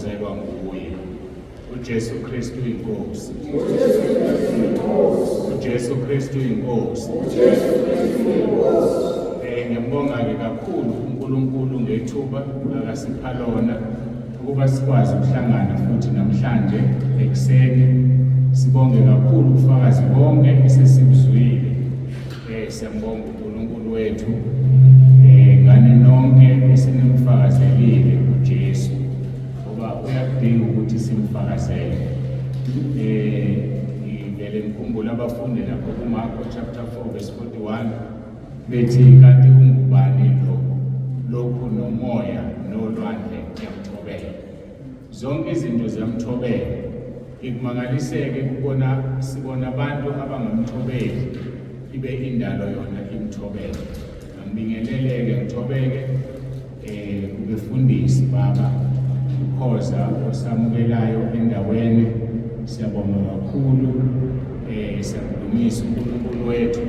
sithokozelwa nguye. UJesu Kristu inkosi. UJesu Kristu inkosi. Ngiyambonga ke kakhulu uNkulunkulu ngethuba akasipha lona ukuba sikwazi ukuhlangana futhi namhlanje ekuseni. Sibonge kakhulu ubufakazi bonke esesibuzwile. Siyambonga uNkulunkulu wethu ngani nonke esenimfakazelile uJesu, ngoba uyakudinga ukuthi simfakazele. Ngivele ngikhumbule abafundi lapho kuMarko chapter 4 verse 41 bethi, kanti ungubani lo lokhu nomoya nolwandle kuyamthobela? Zonke izinto ziyamthobela. Ikumangaliseke kubona sibona abantu abangamthobeli, ibe indalo yona imthobela. Angibingeleleke, ngithobeke kubefundisi baba ukhoza osamukelayo endaweni. Siyabonga kakhulu, siyamdumisa uNkulunkulu wethu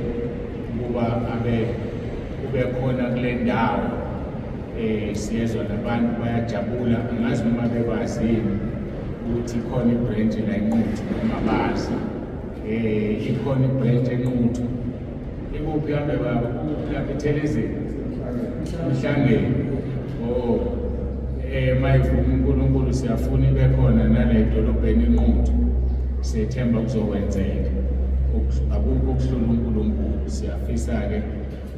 ukuba abe ube khona kule ndawo. Siyezwa nabantu bayajabula, angazi noma bekwazini ukuthi ikhona ibranch la eNquthu noma bazi. Ikhona ibranch eNquthu. Ikuphi hambe baba? Kuphi lapha eThelezini? Mhlangeni. Oh. Mayivuma uNkulunkulu siyafuna ibe khona nale edolobheni iNquthu. Siyethemba kuzokwenzeka. Akukho okuhlula uNkulunkulu. Siyafisa ke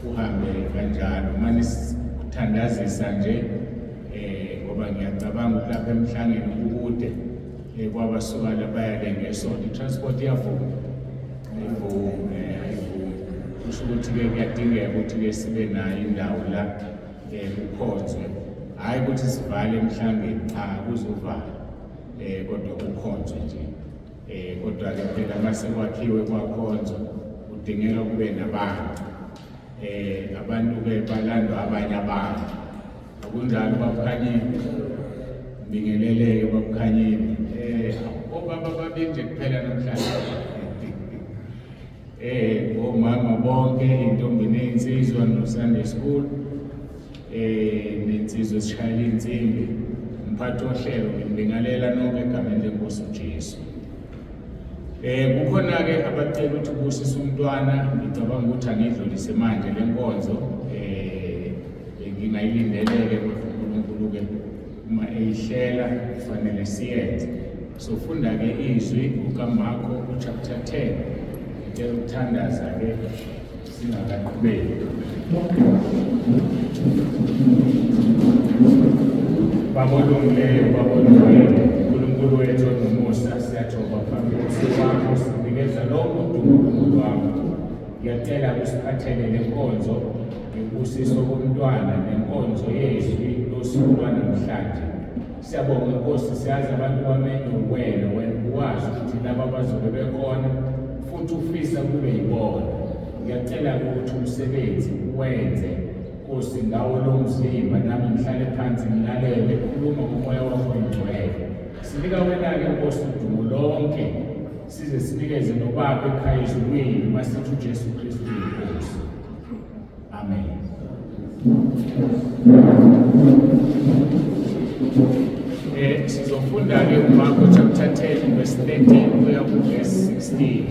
uhambe kanjalo. Manje sithandazisa nje ngoba ngiyacabanga ukuthi lapha emhlangeni kukude kwabasuka labaya le ngesonto i-transport iyavuma, ayivumi, ayivumi. Kusho ukuthi-ke kuyadingeka ukuthi-ke sibe nayo indawo la kukhonzwe, hhayi ukuthi sivale emhlangeni, cha, kuzovala kodwa kukhonzwe nje. Kodwa-ke phela uma sekwakhiwe kwakhonzwa kudingeka kube nabantu. Abantu-ke balandwa abanye abantu, akunjalo babukhanyile? Ngibingeleleke babukhanyile. Obaba babili nje kuphela namhlanje. Omama bonke, intombi neyinsizwa no-Sunday school, nensizwa esishayela insimbi, umphathi ohlelo, ngibingelela nonke egameni lenkosi uJesu. Kukhona ke abacela ukuthi ubusise umntwana, ngicabanga ukuthi angidlulise manje lenkonzo ngingayilindeleke, kodwa uNkulunkulu ke uma eyihlela kufanele siyenze. Sofunda ke izwi kukaMarko chapter 10. Ngicela ukuthandaza ke singakaqhubeki. Baba olungileyo, Baba olungileyo, uNkulunkulu wethu onomusa, siyathoba phambi kwakho, sinikeza lonke udumo uNkulunkulu wakho. Ngiyacela usiphathele le nkonzo yokubusiso komntwana nenkonzo yezwi losuku lwanamhlanje. Siyabonga Nkosi, siyazi abantu bamenywe wena, wena uwazi ukuthi laba bazobe bekhona futhi ufisa kube yibona. Ngiyacela ukuthi umsebenzi uwenze Nkosi ngawo lo mzimba, nami ngihlale phansi ngilalele, khuluma ngomoya wakho oyingcwele. Sinika wena-ke Nkosi udumo lonke, size sinikeze noBaba ekhaya ezulwini masithi uJesu Kristu inkosi. Amen. Sizofunda ke uMarko chapter 10 verse 13 kuya ku verse 16.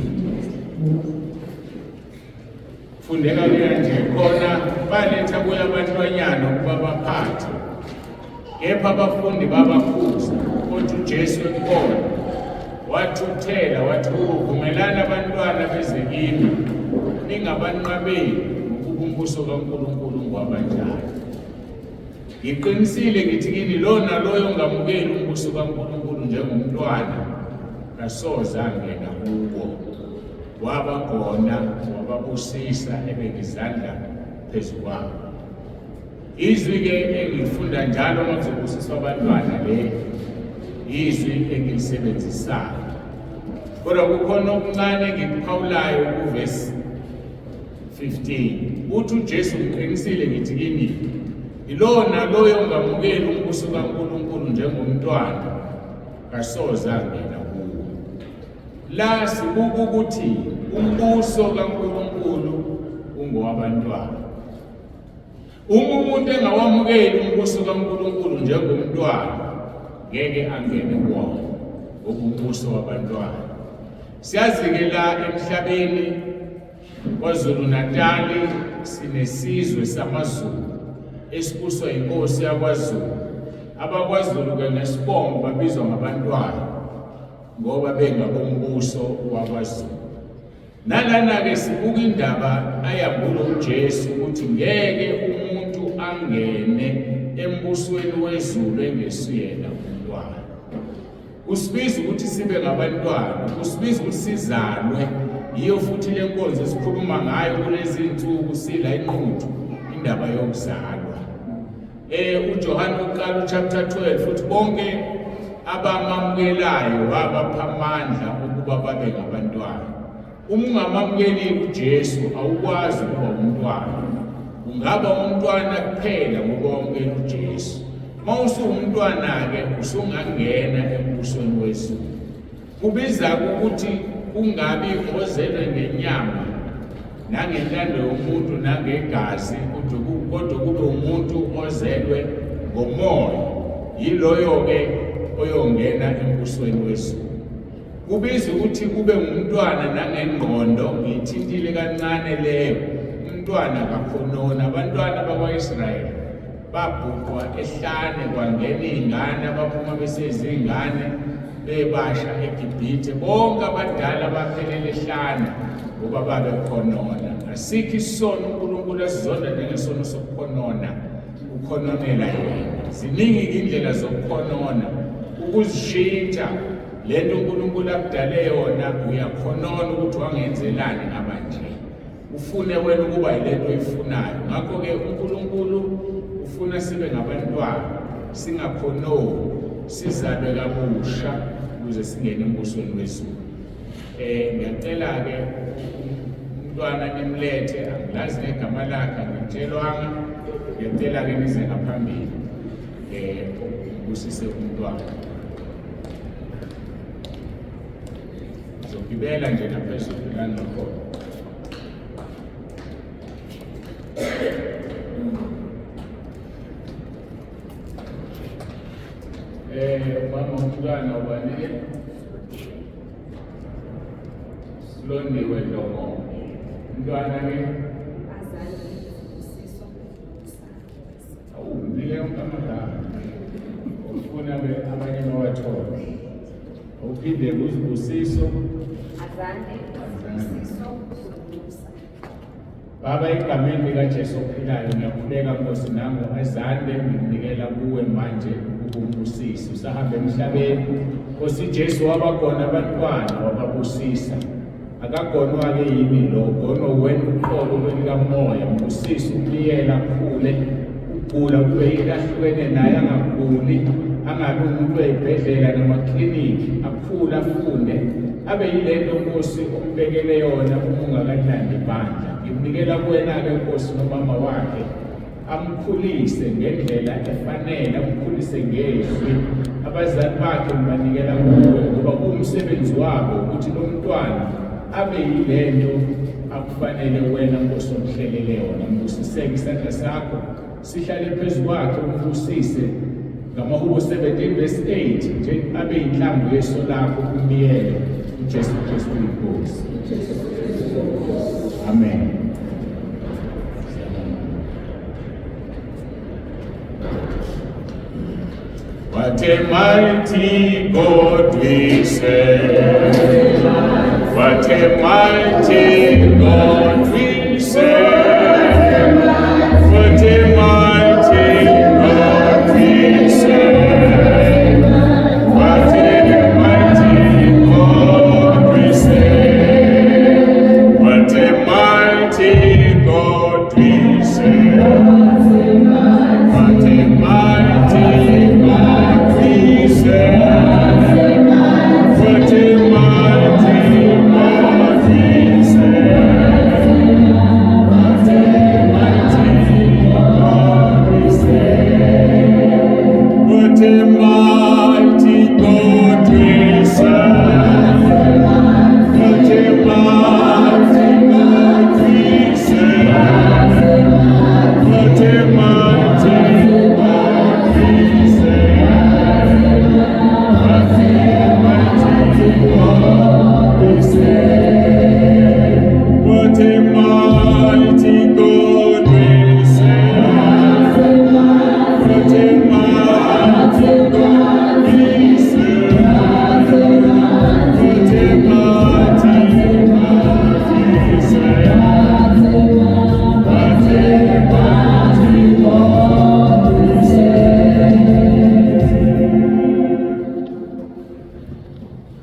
Fundeka kanje, khona baletha kuye abantwanyana ukuba baphathe, kepha abafundi babakhuza. Kodwa uJesu ekhona wathukuthela wathi kubo, vumelani abantwana beze kimi, ningabanqabeli, ngokuba umbuso kaNkulunkulu ngwabanjalo. Ngiqinisile ngithi kini, lo naloyo ongamukeli umbuso kaNkulunkulu njengomntwana kasoze angena kuwo. Wabagona, wababusisa, ebeka izandla phezu kwabo. Izwi-ke engilifunda njalo uma kuzobusiswa abantwana le, izwi engilisebenzisayo. Kodwa kukhona okuncane engikuphawulayo kuvesi 15. Uthi uJesu, ngiqinisile ngithi kini, yilowo naloyo ongamukeli umbuso kaNkulunkulu njengomntwana kasoze angena kuwo. La sibuka ukuthi umbuso kaNkulunkulu ungowabantwana. Uma umuntu engawamukeli umbuso kaNkulunkulu njengomntwana, Ngeke angene kuwona ngoba umbuso wabantwana. Siyazi-ke la emhlabeni KwaZulu Natali sinesizwe samaZulu esibuswa inkosi yakwaZulu. AbakwaZulu ke ngesibongo babizwa ngabantwana ngoba bengabombuso wakwaZulu. Nalana-ke sibuka indaba ayambula uJesu ukuthi ngeke umuntu angene embusweni wezulu engesuyena umntwana. Usibiza ukuthi sibe ngabantwana, usibiza ukuthi sizalwe. Yiyo futhi le nkonzo esikhuluma ngayo kulezi nsuku sila inquthu, indaba yokuzalwa. UJohane uqala uchapter 12 futhi bonke abamamukelayo wabapha amandla ukuba babe ngabantwana. Uma ungamamukeli uJesu awukwazi ukuba umntwana. Ungaba umntwana kuphela ngoba wamukela uJesu. Uma usuwumntwana-ke usungangena embusweni wezulu. Kubiza ukuthi kungabi ozelwe ngenyama nangentando yomuntu nangegazi kodwa kube umuntu ozelwe ngomoya. Yiloyo-ke oyongena embusweni wezulu. Kubiza ukuthi kube ngumntwana nangengqondo, ngiyithintile kancane leyo. Umntwana kakhonona. Abantwana bakwa-Israyeli babhuqwa ehlane, kwangena iy'ngane, abaphuma besezingane bebasha eGibhithe. Bonke abadala baphelela ehlane ngoba babekhonona. Asikho isono uNkulunkulu asizonda njengesono sokukhonona. Ukhononela yena. Ziningi indlela zokukhonona, ukuzishintsha lento uNkulunkulu akudale yona. Uyakhonona ukuthi wangenzelani ngaba nje, ufune wena ukuba yilento oyifunayo. Ngakho-ke uNkulunkulu ufuna sibe ngabantwana, singakhononi, sizalwe kabusha ukuze singene embusweni wezulu. Ngiyacela-ke umntwana nimlethe, angilazi negama lakhe, angitshelwanga. Ngiyacela-ke nize ngaphambili, ubusise umntwana. Ngizogibela nje naphezulu la ngakhona. Umama umntwana ubani? Silondiwe Dlomo. Umntwana ke? Awu, mnike yonke amagama. Ufuna ke abanye bawathole. Awuphinde kuzibusiso. Azande, Zibusiso, Somusa. Baba, egameni likaJesu ophilayo, ngiyakhuleka Nkosi, nangu Azande ngimnikela kuwe manje ukumbusisa. Usahamba emhlabeni. Nkosi Jesu, wabagona abantwana wababusisa. Akagonwa-ke yimi lo, gonwa wena uqobo kwelikamoya. Mbusise, umliyela akhule, ukugula kube yinto ahlukene naye, angaguli, angabi umuntu wey'bhedlela namaklinikhi, akhule afunde, abe yilento Nkosi ombekele yona uma ungakalilandi ibandla. Ngimnikela kuwena-ke Nkosi nomama wakhe, amkhulise ngendlela efanele, amkhulise ngezwi. Abazali bakhe ngibanikela kuwe ngoba kuwumsebenzi wabo ukuthi lo mntwana abe yilento akufanele wena Nkosi omhlelele yona. Mbusiseke, isandla sakho sihlale phezu kwakhe, umbusise ngamahubo 17 verse 8 nje, abe yinhlamvu yeso lakho, umbiyele. uJesu Kristu inkosi. Amen. What a mighty God we serve. What a mighty God we serve. What a mighty God we serve. What a mighty God we serve. What a mighty God we serve. What a mighty God we serve. What a mighty God we serve.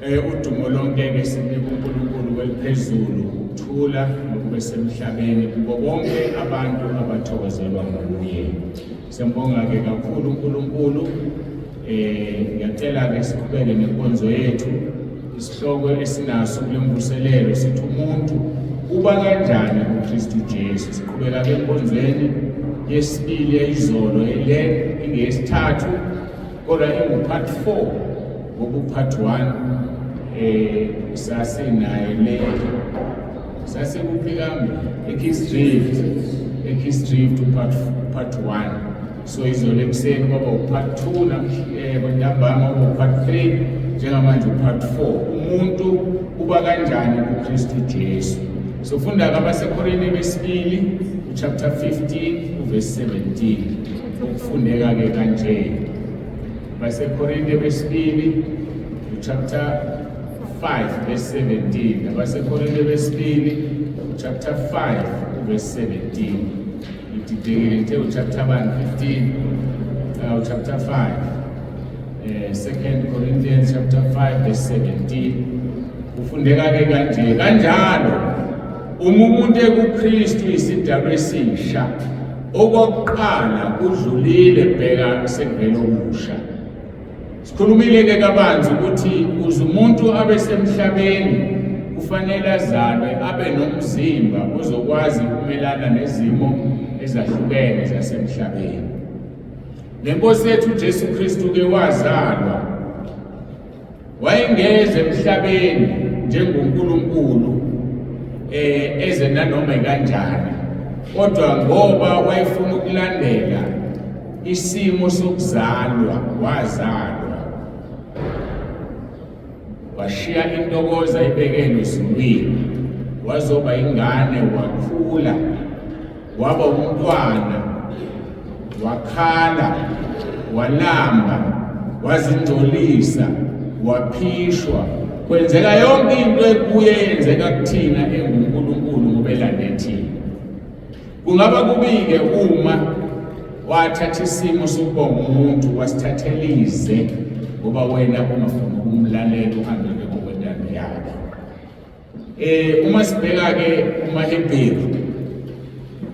Udumo lonke ke sinika uNkulunkulu kweliphezulu, ukuthula nokube semhlabeni kubo bonke abantu abathokozelwa nguye. Siyambonga ke kakhulu uNkulunkulu. Ngiyacela ke siqhubeke nenkonzo yethu. Isihloko esinaso kule mvuselelo sithi umuntu uba kanjani kuKristu Jesu. Siqhubeka ke enkonzweni yesibili yayizolo, le ingeyesithathu kodwa ingu-part 4 ngoba u-part 1 sasenaye le sasekuphi kambe eKiss Drift, eKiss Drift u-part 1. So izolo ekuseni kwaba u-part 2, ntambama kwaba u-part 3, njengamanje u-part 4, umuntu uba kanjani kuKristu Jesu. Sofunda kwabaseKorinte besibili uchapter 15 uverse 17, ukufundeka ke kanje. BaseKorinte besibili uchapter 5 verse 17, abaseKorinte besibili uchapter 5 verse 17. Ngididekile, ngithe uchapter 1 15, uchapter 5, Second Corinthians chapter 5 verse 17, ufundeka ke kanje: kanjalo uma umuntu ekuKristu isidalwa esisha, okwakuqala kudlulile, bheka sekuvela okusha. Sikhulumile ke kabanzi ukuthi ukuze umuntu abe semhlabeni kufanele azalwe abe nomzimba ozokwazi ukumelana nezimo ezahlukene zasemhlabeni. Nenkosi yethu uJesu Kristu ke wazalwa, wayengeze emhlabeni njengoNkulunkulu eze nanoma kanjani, kodwa ngoba wayefuna ukulandela isimo sokuzalwa, wazalwa, washiya intokozo ayibekelwe ezulwini, wazoba ingane, wakhula, waba umntwana, wakhala, walamba, wazingcolisa, waphishwa, kwenzeka yonke into ekuye yenzeka kuthina enguNkulunkulu ngoba elande thina. Kungaba kubi-ke uma wathatha isimo sokuba umuntu wasithathela ize ngoba wena ungafuni ukumlalela uhambe ngokwentando yakhe. Uma sibheka ke kumaHebheru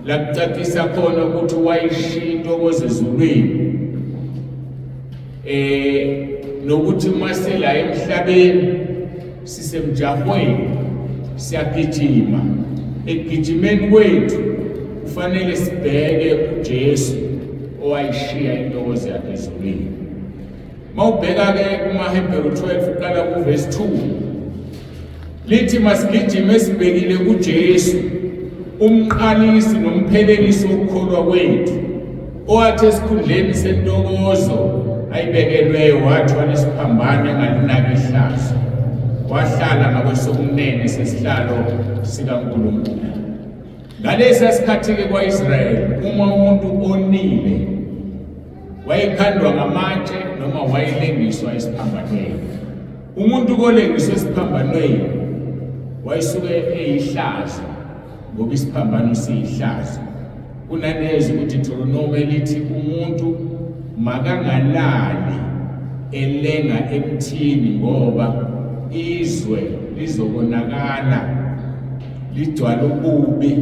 la kucacisa khona ukuthi wayishiya intokozo ezulwini, nokuthi uma sila emhlabeni sisemjahweni, siyagijima, ekugijimeni kwethu kufanele sibheke uJesu owayishiya intokozo yakhe ezulwini. Mawubheka ke kumaHebheru 12 uqala kuverse 2, lithi masigijime sibhekile kuJesu, umqalisi nomphelelisi wokukholwa kwethu, owathi esikhundleni sentokozo ayibekelweyo wathwala isiphambano engalinaki ihlazo, wahlala ngakwesokunene sesihlalo sikaNkulunkulu. Ngalesa sikhathi-ke kwa-Israyeli, uma umuntu onile wayekhandwa ngamatshe noma wayelengiswa esiphambanweni. Umuntu kolengiswa esiphambanweni wayesuke eyihlazo, ngoba isiphambano siyihlazo. Kunanezwi ukuthi Deuteronomy elithi umuntu makangalali elenga emthini ngoba izwe lizokonakala ligcwala ububi,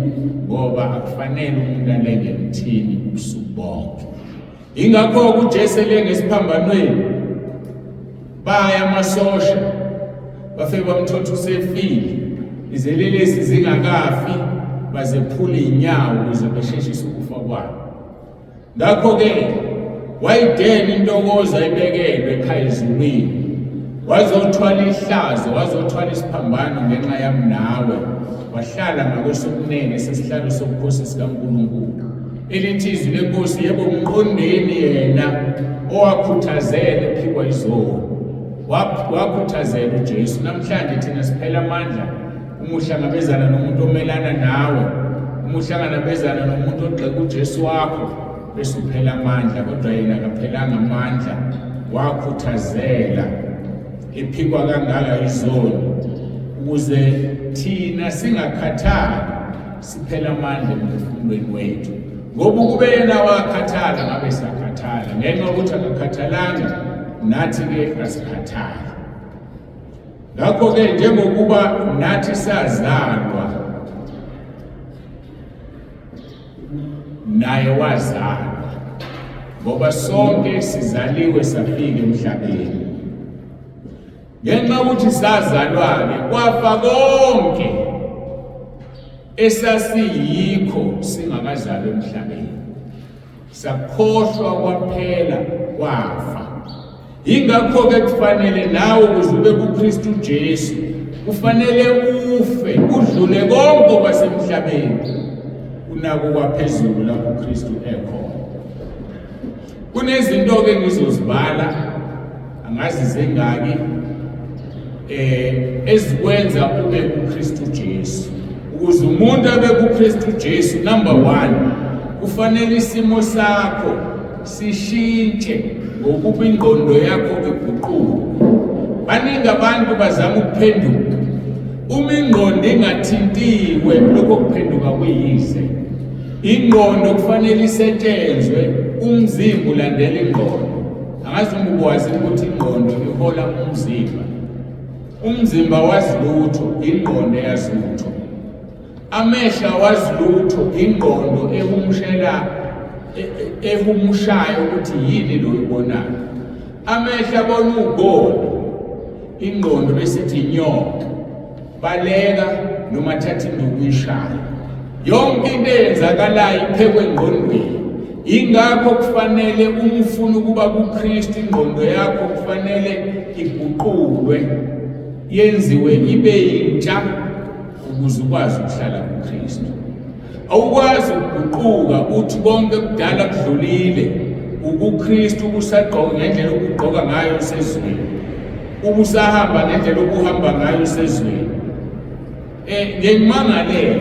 ngoba akufanele umuntu alenge emthini ubusuku bonke. Ingakho uJesu elenga esiphambanweni, baya amasosha bafike bamthotha usefile, izelelesi zingakafi bazephula inyawo ukuze besheshise ukufa kwakhe. Ngakho-ke wayidela intokozo ayibekelwe ekhaya ezulwini, wazothwala ihlazo, wazothwala isiphambano ngenxa yami nawe, wahlala ngakwesokunene sesihlalo sobukhosi sikaNkulunkulu. Elithi izwi lenkosi, yebo, mqondeni yena owakhuthazela ephikwa izoni. Wakhuthazela uJesu. Namhlanje thina siphela amandla uma uhlangabezana nomuntu omelana nawe, uma uhlangabezana nomuntu ogxeka uJesu wakho, bese uphela amandla, kodwa yena akaphelanga amandla, wakhuthazela ephikwa kangaka izoni ukuze thina singakhathali siphela amandla emphefumulweni wethu. Ngoba ukube yena wakhathala ngabe siyakhathala, ngenxa yokuthi akakhathalanga nathi-ke asikhathali. Ngakho-ke njengokuba nathi sazalwa naye wazalwa, ngoba sonke sizaliwe safika emhlabeni. Ngenxa yokuthi sazalwa-ke kwafa konke esasiyikho singakazalwa emhlabeni. Sakhohlwa kwaphela kwafa. Yingakho-ke kufanele nawe ukuze ube kuKristu Jesu kufanele ufe udlule konke okwasemhlabeni unako kwaphezulu lapho uKristu ekhona. Kunezinto-ke ngizozibala angazi zingaki ezikwenza ube kuKristu Jesu. Ukuze umuntu abe kuKristu Jesu, number 1, kufanele isimo sakho sishintshe ngokuba ingqondo yakho iguquke. Baningi abantu bazama ukuphenduka, uma ingqondo ingathintiwe lokho kuphenduka kuyize. Ingqondo kufanele isetshenzwe, umzimba ulandela ingqondo. Angazi uma ukwazi ukuthi ingqondo ihola umzimba. Umzimba wazi lutho, ingqondo eyazi lutho. Amehlo awazi lutho, ingqondo ehumushela ehumushayo ukuthi yini lo uyibonayo. Amehlo abona ubona, ingqondo besithi inyoka. Baleka noma thatha induku uyishaye. Yonke into eyenzakalayo iphekwe engqondweni. Ingakho kufanele uma ufuna ukuba kuKristu ingqondo yakho kufanele iguqulwe yenziwe ibe yintsha ukuze ukwazi ukuhlala kuKristu. Awukwazi ukuguquka uthi konke kudala kudlulile ukuKristu usagqoka ngendlela okugqoka ngayo usezweni, ubusahamba ngendlela okuhamba ngayo usezweni. Ngimangalele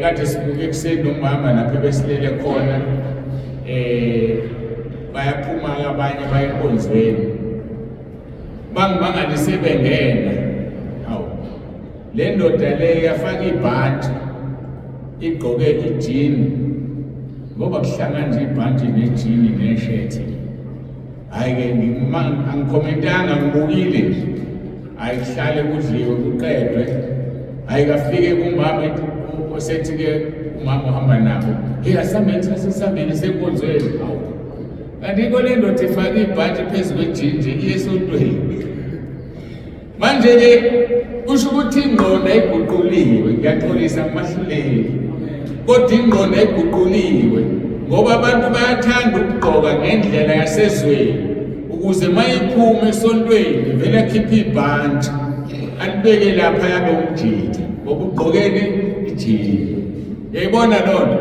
kade sibuke ekuseni nomama lapho besilele khona, bayaphuma abanye baye enkonzweni, bangimangalise bengena. Hawu, le ndoda le yafaka ibhantshi, igqoke ijini, ngoba kuhlangana nje ibhantshi nejini neshethi. Hhayi-ke angikhomentanga, ngibukile nje. Hhayi, kuhlale kudliwe kuqedwe. Hhayi, kafike kumama osethi-ke umama uhamba nabo, hey, asihambeni sasesihambeni senkonzweni. Hawu, kanti iko le ndoda ifake ibhantshi phezu kwejinje iye esontweni. Manje-ke kusho ukuthi ingqondo ayiguquliwe. Ngiyaxolisa kumahluleli, kodwa ingqondo ayiguquliwe ngoba abantu bayathanda ukugqoka ngendlela yasezweni, ukuze uma iphuma esontweni vele akhiphe ibhantshi alibeke lapha yabe umjitha ngoba ugqokeni ijini. Uyayibona loo nto?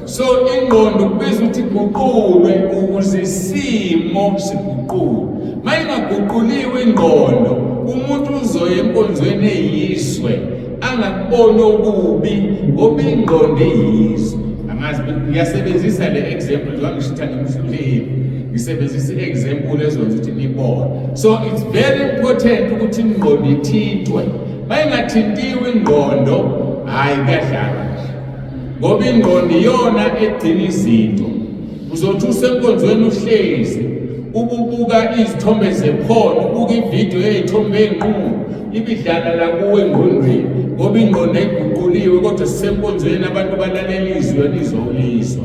So ingqondo kubiza ukuthi iguqulwe ukuze isimo siguqulwe. Uma ingaguquliwe ingqondo, umuntu uzoya enkonzweni eyizwe angakuboni okubi ngoba ingqondo iyizwe. Angazi, ngiyasebenzisa le example njengoba ngisho ukuthi angimhluleli, ngisebenzisa i-example ezokwenza ukuthi nibone. So it's very important ukuthi ingqondo ithintwe. Uma ingathintiwe ingqondo, hhayi kuyadlalwa nje, ngoba ingqondo iyona egcina izinto. Uzothi usenkonzweni uhlezi ububuka izithombe zephone, ubuka ividiyo yey'thombe ey'nqunu ibidlala la kuwe engqondweni, ngoba ingqondo ayiguquliwe, kodwa sisenkonzweni abantu balalela izwi elizolizwa.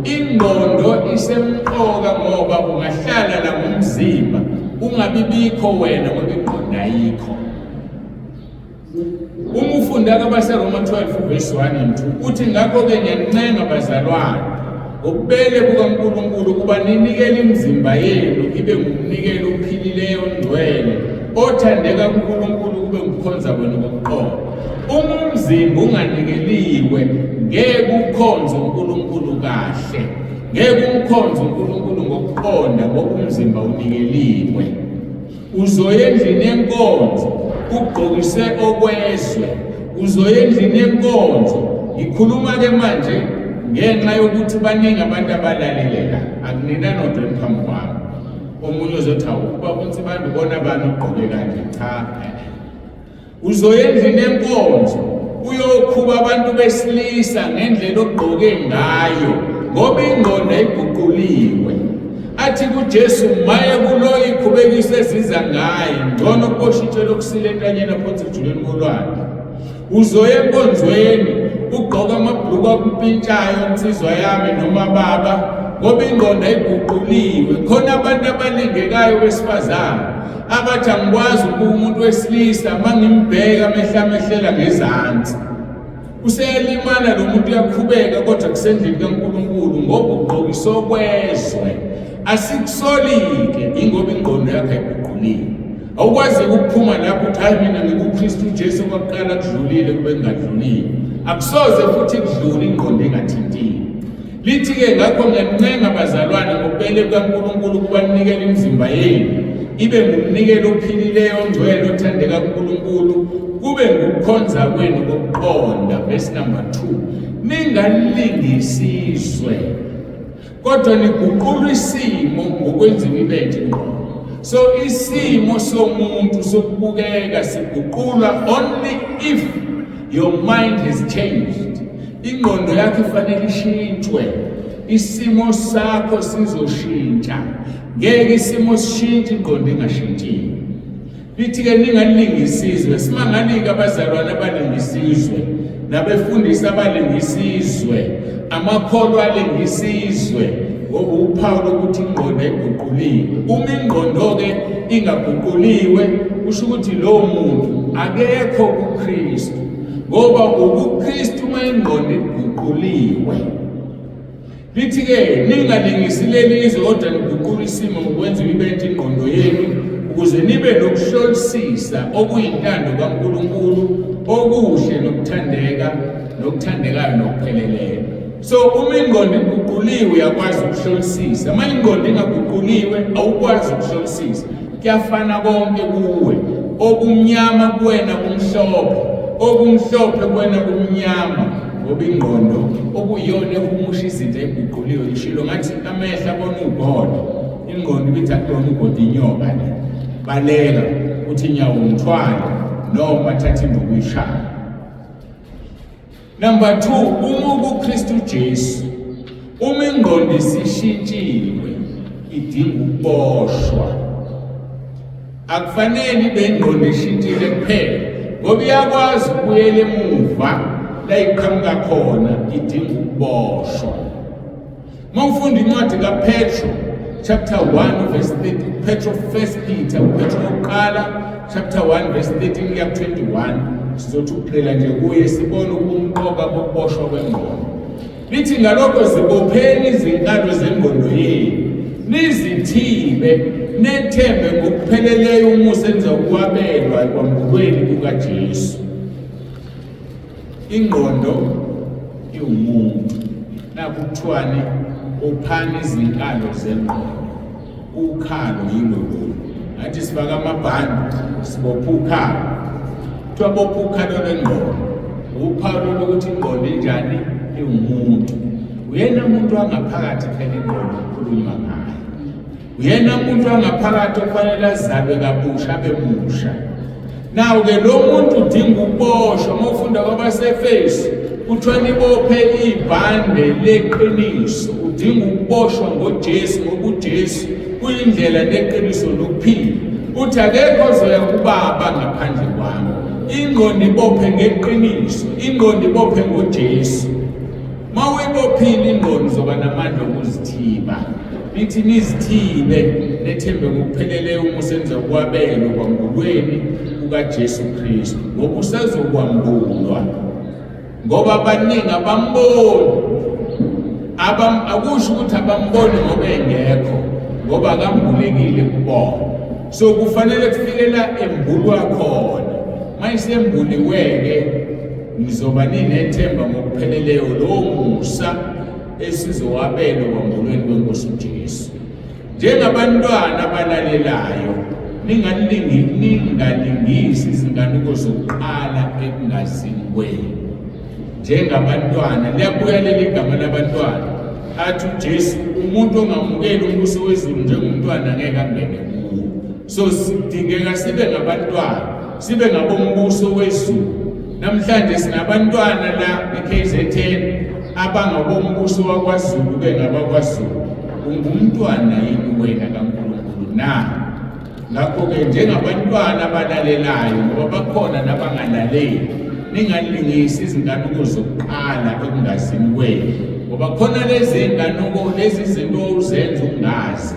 Ingqondo isemqoka ngoba ungahlala la ngomzimba ungabibikho wena ngoba ingqondo ayikho. Uma ufunda kwabaseRoma 12 verse 1 and 2 uthi, ngakho-ke ngiyanincenga bazalwane ngobubele bukaNkulunkulu ukuba ninikele imizimba yenu ibe ngumnikelo ophilileyo ongcwele othandeka kuNkulunkulu kube ngukukhonza kwenu kokuqonda. Uma umzimba unganikeliwe ngeke ukhonze uNkulunkulu kahle, ngeke umkhonze uNkulunkulu ngokuqonda ngoba umzimba unikeliwe. Uzoya endlini yenkonzo ugqokise okwezwe, uzoya endlini yenkonzo. Ngikhuluma-ke manje ngenxa yokuthi baningi abantu abalalele la, akunina nodwa phambi kwami. Omunye uzothi awu ubaba uNsibande ubona bani ogqoke kanje? Cha, uzoya endlini yenkonzo uyokhuba abantu besilisa ngendlela ogqoke ngayo, ngoba ingqondo ayiguquliwe. Athi kuJesu, maye kulo ikhubekiso eziza usebenza ngaye, ngcono kubosha itshe lokusila entanyeni aphonse ekujuleni kolwandle. Uzoya enkonzweni ugqoka amabhuluku akumpintshayo insizwa yami noma baba ngoba ingqondo ayiguquliwe. Khona abantu abalingekayo besifazane abathi angikwazi ukubuka umuntu wesilisa uma ngimbheka amehlo amehlela ngezansi. Useyalimala lo muntu uyakhubeka kodwa kusendlini kaNkulunkulu ngoba ugqokisa okwezwe. Asikusoli-ke ingoba ingqondo yakhe ayiguquliwe. Awukwazi ukuphuma lapho uthi hayi mina ngikuKristu Jesu kwakuqala kudlulile kube kungadlulile. Akusoze futhi kudlule ingqondo engathintiwe. Lithi-ke ngakho ngiyanincenga bazalwane ngobubele bukaNkulunkulu ukuba ninikele imizimba yenu ibe ngumnikelo ophilileyo ongcwele othandeka kuNkulunkulu kube ngukukhonza kwenu kokuqonda. Verse number 2, ningalingisi izwe kodwa niguqula isimo ngokwenziwa ibentsha ingqondo. So isimo somuntu sokubukeka siguqulwa only if your mind has changed. Ingqondo yakho ifanele ishintshwe, isimo sakho sizoshintsha. Ngeke isimo sishintshe ingqondo ingashintshiwe. Lithi-ke ningalingisi izwe. Simangalike abazalwane abalingisa izwe, nabefundisi abalingisa izwe, amakholwa alingisa izwe, ngoba uphawu lokuthi ingqondo ayiguquliwe. Uma ingqondo-ke ingaguquliwe, kusho ukuthi lowo muntu akekho kuKristu. Ngoba ubuKristu uma ingqondo iguquliwe. Lithi-ke ningalingisi leli izwe kodwa niguqule isimo ngokwenza ibe ingqondo yenu ukuze nibe nokuhlolisisa okuyintando kaNkulunkulu okuhle nokuthandeka nokuthandekayo nokupheleleyo. So uma ingqondo iguquliwe uyakwazi ukuhlolisisa, uma ingqondo ingaguquliwe awukwazi ukuhlolisisa. Kuyafana konke kuwe, okumnyama kuwena kumhlophe, okumhlophe kuwena kumnyama, ngoba ingqondo okuyiyona ehumusha izinto eguquliwe ishilo ngathi amehlo abona ugodo, ingqondo ibithi akuyona ugodo inyoka le, baleka uthi inyawo ngithwale noma thatha induku uyishaye. Number 2, uma ukuKristu Jesu, uma ingqondo isishintshiwe idinga ukuboshwa. Akufanele ibe ingqondo ishintshile kuphela ngoba iyakwazi ukubuyela emuva la iqhamuka khona, idinga ukuboshwa. Uma ufunda incwadi kaPetro chapter 1 verse 30, Petro first Peter, uPetro wokuqala chapter 1 verse 13 kuya 21, sizothi ukugxila nje kuye sibone ubumqoka bokuboshwa kwengqondo. Lithi ngalokho zibopheni izinkalo zengqondo yenu, nizithibe, nethembe ngokupheleleyo umusa enizokuwabelwa ekwambulweni kukaJesu. Ingqondo iwumuntu. Nakhu kuthiwani uphana izinkalo zengqondo. Ukhalo yilo lolu. Ngathi sifaka amabhandi sibopha ukhalo. Kuthiwa bopha ukhalo lwengqondo. Uphawu lokuthi ingqondo injani iwumuntu. Uyena umuntu wangaphakathi phela ingqondo okukhulunywa ngayo. Uyena muntu wangaphakathi okufanele azalwe kabusha abe musha. Naw-ke lo muntu udinga ukuboshwa. Uma ufunda kwabaseFesu kuthiwa nibophe ibhande leqiniso. Udinga ukuboshwa ngoJesu ngoba uJesu uyindlela neqiniso nokuphila. Uthi akekho ozoya kubaba ngaphandle kwami. Ingqondo ibophe ngeqiniso, ingqondo ibophe ngoJesu. Uma uyibophile ingqondo uzoba namandla okuzithiba. Lithi nizithibe nethembe ngokupheleleyo umusa enizokwabelwa kwambulweni kukaJesu Kristu, ngoba usezokwambulwa. Ngoba abaningi abamboni, akusho ukuthi abamboni ngoba engekho, ngoba akambulekile kubona. So kufanele kufike la embulwa khona. Uma isembuliwe-ke nizoba ninethemba ngokupheleleyo lowo musa esizowabelwa kwambulweni kweNkosi uJesu. Njengabantwana abalalelayo, ningalingisi izinkanuko zokuqala ekungazini kwenu. Njengabantwana, liyabuya leli gama labantwana. Athi uJesu, umuntu ongamukeli umbuso wezulu njengomntwana ngeke angene kuwo. So sidingeka sibe ngabantwana, sibe ngabombuso wezulu. Namhlanje sinabantwana la eKZN abangabombuso wakwaZulu bengabakwaZulu. Ungumntwana yini wena kaNkulunkulu na? Ngakho-ke njengabantwana abalalelayo, ngoba bakhona nabangalaleli, ningalingisi izinkanuko zokuqala ekungazini kwenu, ngoba khona lezi nkanuko, lezi zinto uzenza ungazi,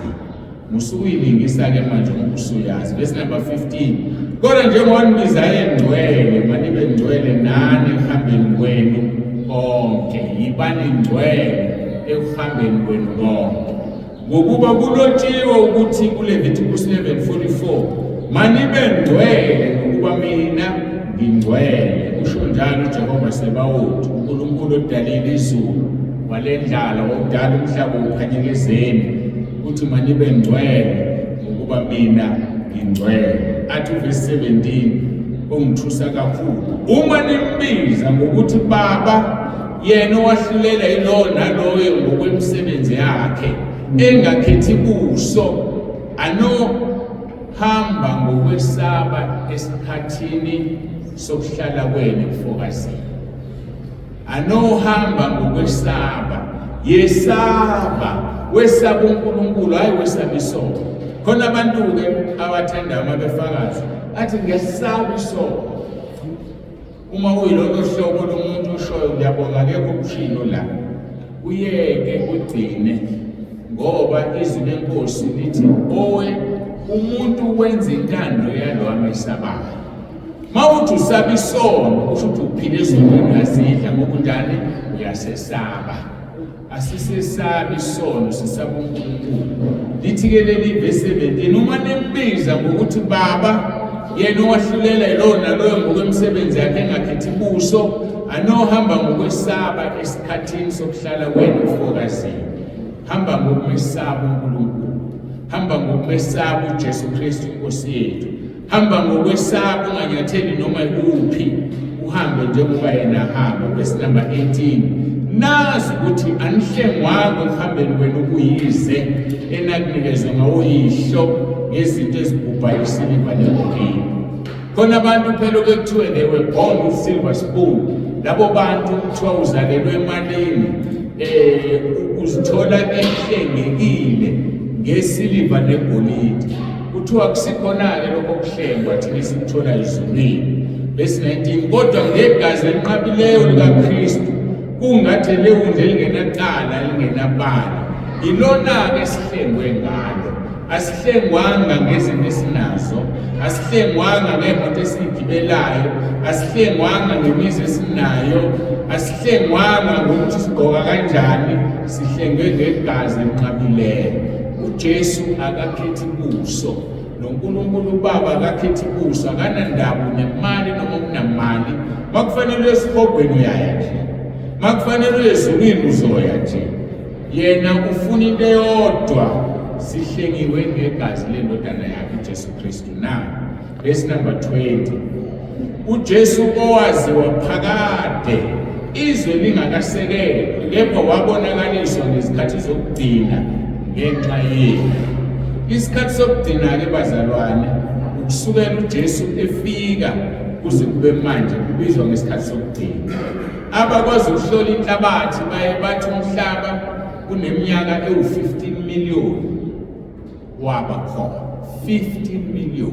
musukuyilingisa-ke manje ngoba usuyazi. Verse number 15, kodwa njengoba nibiza engcwele, manibe ngcwele nani ekuhambeni kwenu konke. Yibani ngcwele ekuhambeni kwenu konke, ngokuba kulotshiwe ukuthi kuLevitikus 11:44, manibe ngcwele ngokuba mina ngingcwele, usho njalo uJehova Sebawoti, uNkulunkulu odalile izulu walendlala, wawudala umhlaba ukhanyelezeni, uthi manibe ngcwele ngokuba mina ngingcwele. Athi uvesi 17 ongithusa kakhulu, uma nimbiza ngokuthi Baba, yena owahlulela yilowo naloyo ngokwemisebenzi yakhe, engakhethi buso, anohamba ngokwesaba esikhathini sokuhlala kwenu ebufokazini. Anohamba ngokwesaba, yesaba, wesaba uNkulunkulu, hayi wesaba isono. Khona abantu-ke abathandayo uma befakaza athi ngiyasaba isono. Uma uyilolo hlobo lomuntu oshoyo ngiyabonga, akekho okushilo la, uyeke ugcine, ngoba izwi lenkosi lithi owe umuntu wenza intando yalo amesabayo. Mawuthi usaba isono, kusho ukuthi uphila ezonweni, uyazidla ngokunjani, uyasesaba. Asisesabi isono, sisaba uNkulunkulu. Lithi-ke leli vesi 17, uma nimbiza ngokuthi Baba, yena owahlulela yilowo naloyo ngokwemisebenzi yakhe engakhethi buso, anohamba ngokwesaba esikhathini sokuhlala kwenu efokazini. Hamba ngokumesaba uNkulunkulu, hamba ngokumesaba uJesu Kristu inkosi yethu, hamba ngokwesaba, unganyatheli noma ikuphi, uhambe njengoba yena ahamba. Verse number 18, nazi ukuthi anihlengwanga ekuhambeni kwenu kuyize enakunikezwa ngawoyihlo ngezinto ezibhubhayo, isiliva negolide. Khona abantu phela oke kuthiwe they were born with silver spoon. Labo bantu kuthiwa uzalelwe emalini, uzithola ehlengekile ngesiliva negolide. Kuthiwa kusikhona-ke lokho kuhlengwa thina esikuthola ezulwini. Verse 19, kodwa ngegazi elinqabileyo likaKristu, kungathi lewundlu elingenacala elingenabala, ilona-ke esihlengwe ngalo. Asihlengwanga ngezinto esinazo, asihlengwanga ngemoto esiyigibelayo, asihlengwanga ngemizi esinayo, asihlengwanga ngokuthi sigqoka kanjani, sihlengwe ngegazi elinqabileyo. uJesu akakhethi buso, noNkulunkulu uBaba akakhethi buso, akanandaba unemali noma unamali. Makufanele uye esihogweni uyaya nje, makufanele uye ezulwini uzoya nje. Yena ufuna into eyodwa, sihlengiwe ngegazi lendodana yakhe uJesu Kristu. Na verse number 20, uJesu owaziwa phakade izwe lingakasekelwa, kepha wabonakaliswa ngezikhathi zokugcina ngenxa yenu. Isikhathi sokugcina-ke bazalwane, ukusukela uJesu efika kuze kube manje, kubizwa ngesikhathi sokugcina. Abakwazi ukuhlola inhlabathi baye bathi umhlaba uneminyaka ewu-15 million waba khona, 15 million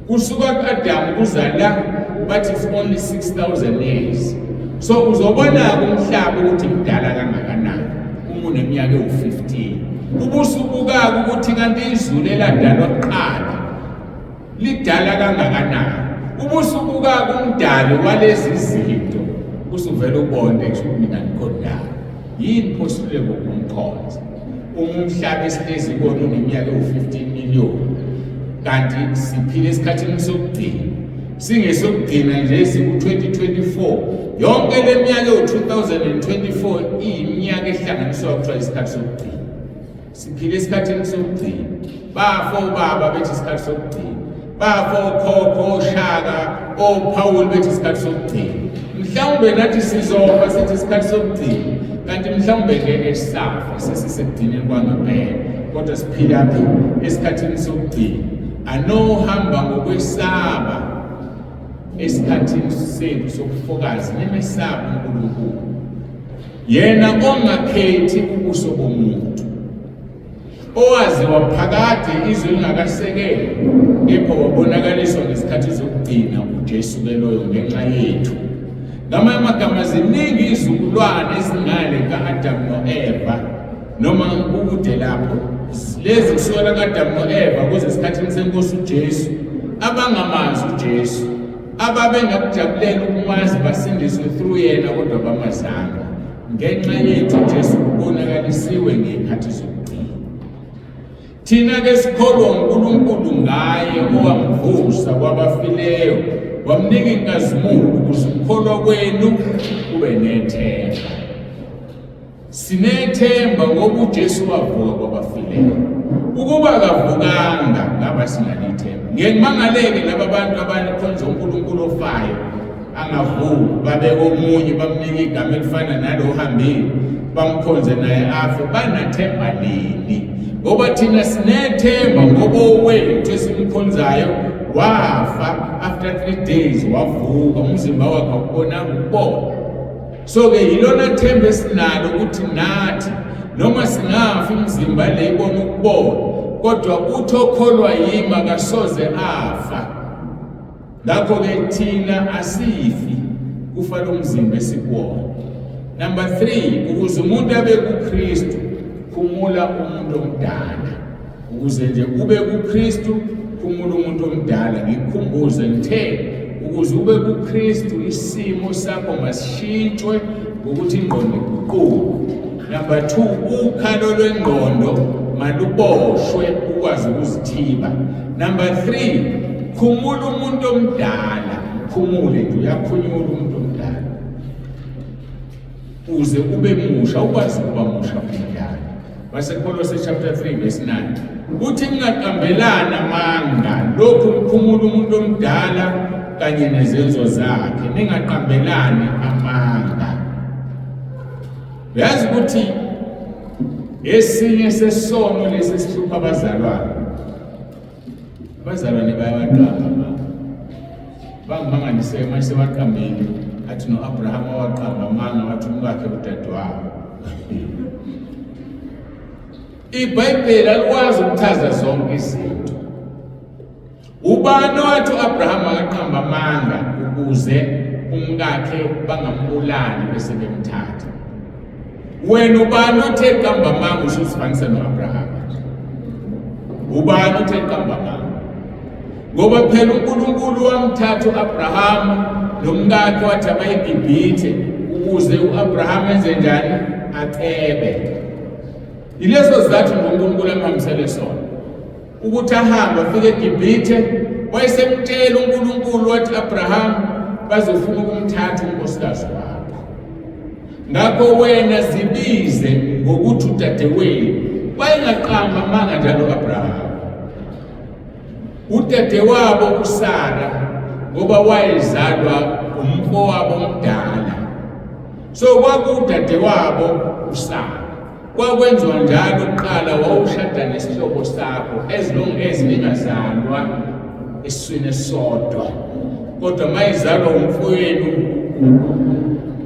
kusuka ku-Adamu kuza la, bathi it's only 6000 years. So uzobona-ke umhlaba ukuthi mdala kangakanani uma uneminyaka ewu-15. Ubusubuka-ke ukuthi kanti izulu eladalwa kuqala lidala kangakanani. Ubusubuka kumdali walezi zinto, usuvele ubone nje ukuthi mina ngikhondayo yini, phosuleke ukumkhonza. Uma umhlaba esihlezi kuwona uneminyaka ewu-15 million, kanti siphila esikhathini sokugcina, singesokugcina nje, siku-2024, yonke le minyaka ewu-2024 iyiminyaka ehlanganiswa kuthiwa isikhathi sokugcina. Siphila esikhathini sokugcina. Bafa obaba bethi isikhathi sokugcina, bafa okhokho, oShaka, oPhawuli bethi isikhathi sokugcina. Mhlawumbe nathi sizofa sithi isikhathi sokugcina, kanti mhlawumbe ngeke sisafa, sesisekugcineni kwangempela, kodwa siphila phi? Esikhathini sokugcina. Anohamba ngokwesaba esikhathini sethu sobufokazi, nimesaba uNkulunkulu, yena ongakhethi ubuso bomuntu. Owaziwa phakade izwe lingakasekelwa, kepha wabonakaliswa ngezikhathi zokugcina uJesu ke loyo ngenxa yethu. Ngamanye amagama ziningi izizukulwane ezingale ka-Adamu no-Eva noma kukude lapho lezi kusukela ka-Adamu no-Eva kuze esikhathini senkosi uJesu abangamazi uJesu ababengakujabulela ukumazi basindiswe through yena kodwa bamazanga. Ngenxa yethu Jesu ubonakalisiwe ngey'khathi zokugcina. Thina-ke sikholwa uNkulunkulu ngaye owamvusa kwabafileyo wamnika inkazimulo ukuze ukukholwa kwenu kube nethemba. Sinethemba ngoba uJesu wavuka kwabafileyo. Ukuba akavukanga ngaba sinalithemba. Ngeke ngimangaleke laba bantu abakhonza uNkulunkulu ofayo angavuki babeke omunye bamnike igama elifana nalo ohambile bamkhonze naye afe banathemba lini ngoba thina sinethemba ngoba owethu esimkhonzayo wafa after 3 days wavuka umzimba wakhe awubonanga ukubona. So-ke yilona themba esinalo ukuthi nathi noma singafa imizimba le ibona ukubona, kodwa uthi okholwa yimi akasoze afa. Ngakho-ke thina asifi, kufa lo mzimba esikuwona. Number 3, ukuze umuntu abe kuKristu, khumula umuntu omdala. Ukuze nje ube kuKristu, khumula umuntu omdala. Ngikukhumbuze ngithe ukuze ube kuKristu isimo sakho masishintshwe ngokuthi ingqondo iguquke. Number 2, ukhalo lwengqondo maluboshwe ukwazi ukuzithiba. Number 3, khumula umuntu omdala. Khumule nje, uyakhunyula umuntu omdala uze ube musha, ukwazi ukuba musha umdala. WaseKolose chapter 3 verse 9 uthi ningaqambelani amanga, lokhu kukhumula umuntu omdala kanye nezenzo zakhe, ningaqambelani amanga. Uyazi ukuthi esinye sesono lesi esihlupha abazalwane, abazalwane bayawaqamba amanga. Bangimangalise manje sewaqambile, athi no-Abrahama waqamba amanga wathi umkakhe udadewabo. IBhayibheli alikwazi ukuchaza zonke izinto. Ubani owathi u-Abrahama akaqamba amanga ukuze umkakhe bangambulali bese bemthatha? Wena ubani othe qamba amanga usuzifanisa no-Abrahama? Ubani othe qamba amanga? Ngoba phela uNkulunkulu wamthatha u-Abrahama nomkakhe wathi abayigibhithe ukuze u-Abrahama enze njani? Acebe. Yileso sizathu uNkulunkulu amhambisele sona ukuthi ahambe afike eGibhithe. Wayesemtshela uNkulunkulu wathi, Abraham, bazofuna ukumthatha unkosikazi wakho, ngakho wena zibize ngokuthi udadewenu. Wayengaqamba amanga njalo u-Abraham. Udadewabo uSara, ngoba wayezalwa umfowabo omdala, so kwakudadewabo uSara. Kwakwenziwa njalo kuqala, wawushada nesihlobo sakho as long as ningazalwa esiswini esisodwa, kodwa mayizalwa umfowenu,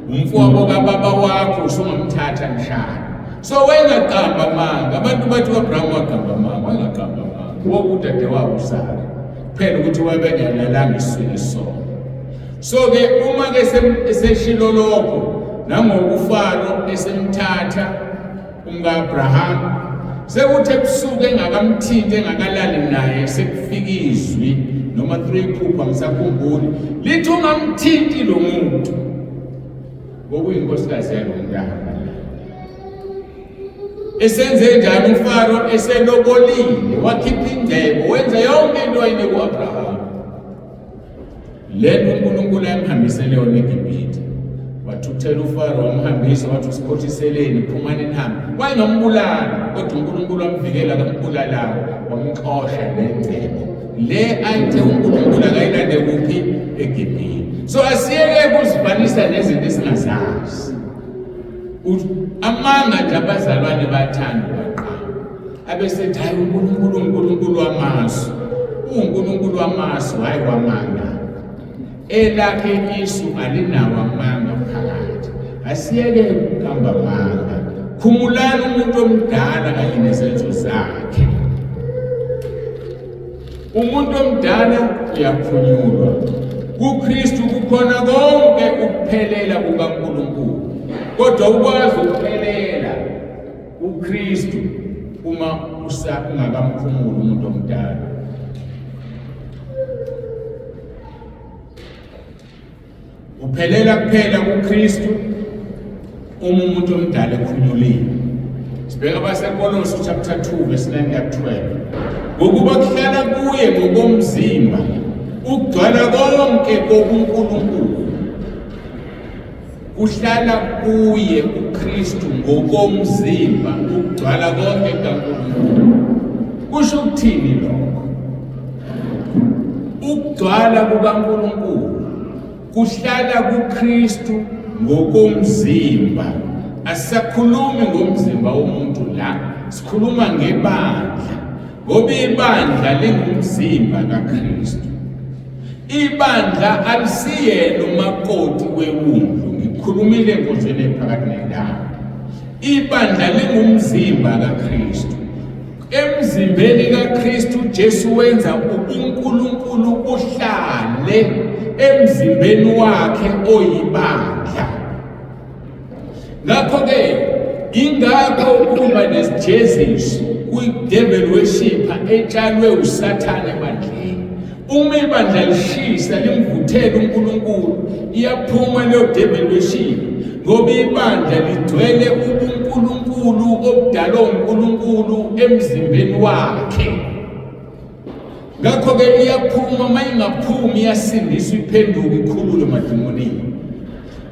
umfowabo kababa wakho, usungamthatha nishada. So wayengaqamba amanga. Abantu bathi u-Abraham waqamba amanga, wayengaqamba amanga. Wokudadewabo uSara kuphela ukuthi wabengalalanga esiswini esisodwa. So-ke uma-ke eseshilo lokho nangokufaro esemthatha umka-Abraham, sekuthi ebusuku engakamthinti engakalali naye, sekufika izwi noma 3 iphupho angisakhumbuli, lithi ungamthinti lo muntu ngokuyinkosikazi yalo muntu ahamba naye. Esenze njalo uFaro eselobolile, wakhipha ingcebo, wenza yonke into ayinika u-Abraham. Lento uNkulunkulu ayemhambisele yona eGibhithe. Wathukuthela uFaro, wamhambisa, wathi usikhothiseleni, phumani nihambe. Wayengambulala, kodwa uNkulunkulu wamvikela kambulalanga, wamxosha nengcebo le ayithe uNkulunkulu akayilande kuphi? eGibhithe. So asiyeke ukuzifanisa nezinto esingazazi. Amanga nje abazalwane bathanda baqala abesethi hayi uNkulunkulu uNkulunkulu wamasu, uNkulunkulu wamasu, hayi wamanga. Elakhe isu alinawo amanga phakathi. Asiyeke ukuqamba amanga. Khumulani umuntu omdala kanye nezenzo zakhe. Umuntu omdala uyaphunyulwa. KuKristu kukhona konke ukuphelela kukaNkulunkulu. Kodwa ukwazi ukuphelela kuKristu uma ungakamkhumuli umuntu omdala. Uphelela kuphela kuKristu uma umuntu omdala ekhunyuliwe. Sibheka abaseKolose chapter 2 verse 9 kuya 12. Ngokuba kuhlala kuye ngokomzimba ukugcwala konke kobuNkulunkulu. Kuhlala kuye uKristu ngokomzimba ukugcwala konke kaNkulunkulu. Kusho ukuthini lokho? Ukugcwala kukaNkulunkulu kuhlala kuKristu ngokomzimba. Asisakhulumi ngomzimba womuntu la, sikhuluma ngebandla, ngoba ibandla lingumzimba kaKristu. Ibandla alisiyena umakoti wewundlu, ngikhulumile enkonzweni ephakathi nendawo. Ibandla lingumzimba kaKristu. Emzimbeni kaKristu Jesu wenza ubuNkulunkulu buhlale emzimbeni wakhe oyibandla. Ngakho-ke ingakho kuba nesijeziso kwi-devil worshipper etshalwe uSathane ebandleni. Uma ibandla lishisa limvuthela uNkulunkulu, iyaphuma leyo devil worship ngoba ibandla ligcwele ubuNkulunkulu obudalwa uNkulunkulu emzimbeni wakhe. Ngakho-ke iyaphuma, uma ingaphumi iyasindiswa iphenduke ikhululwe emadimonini.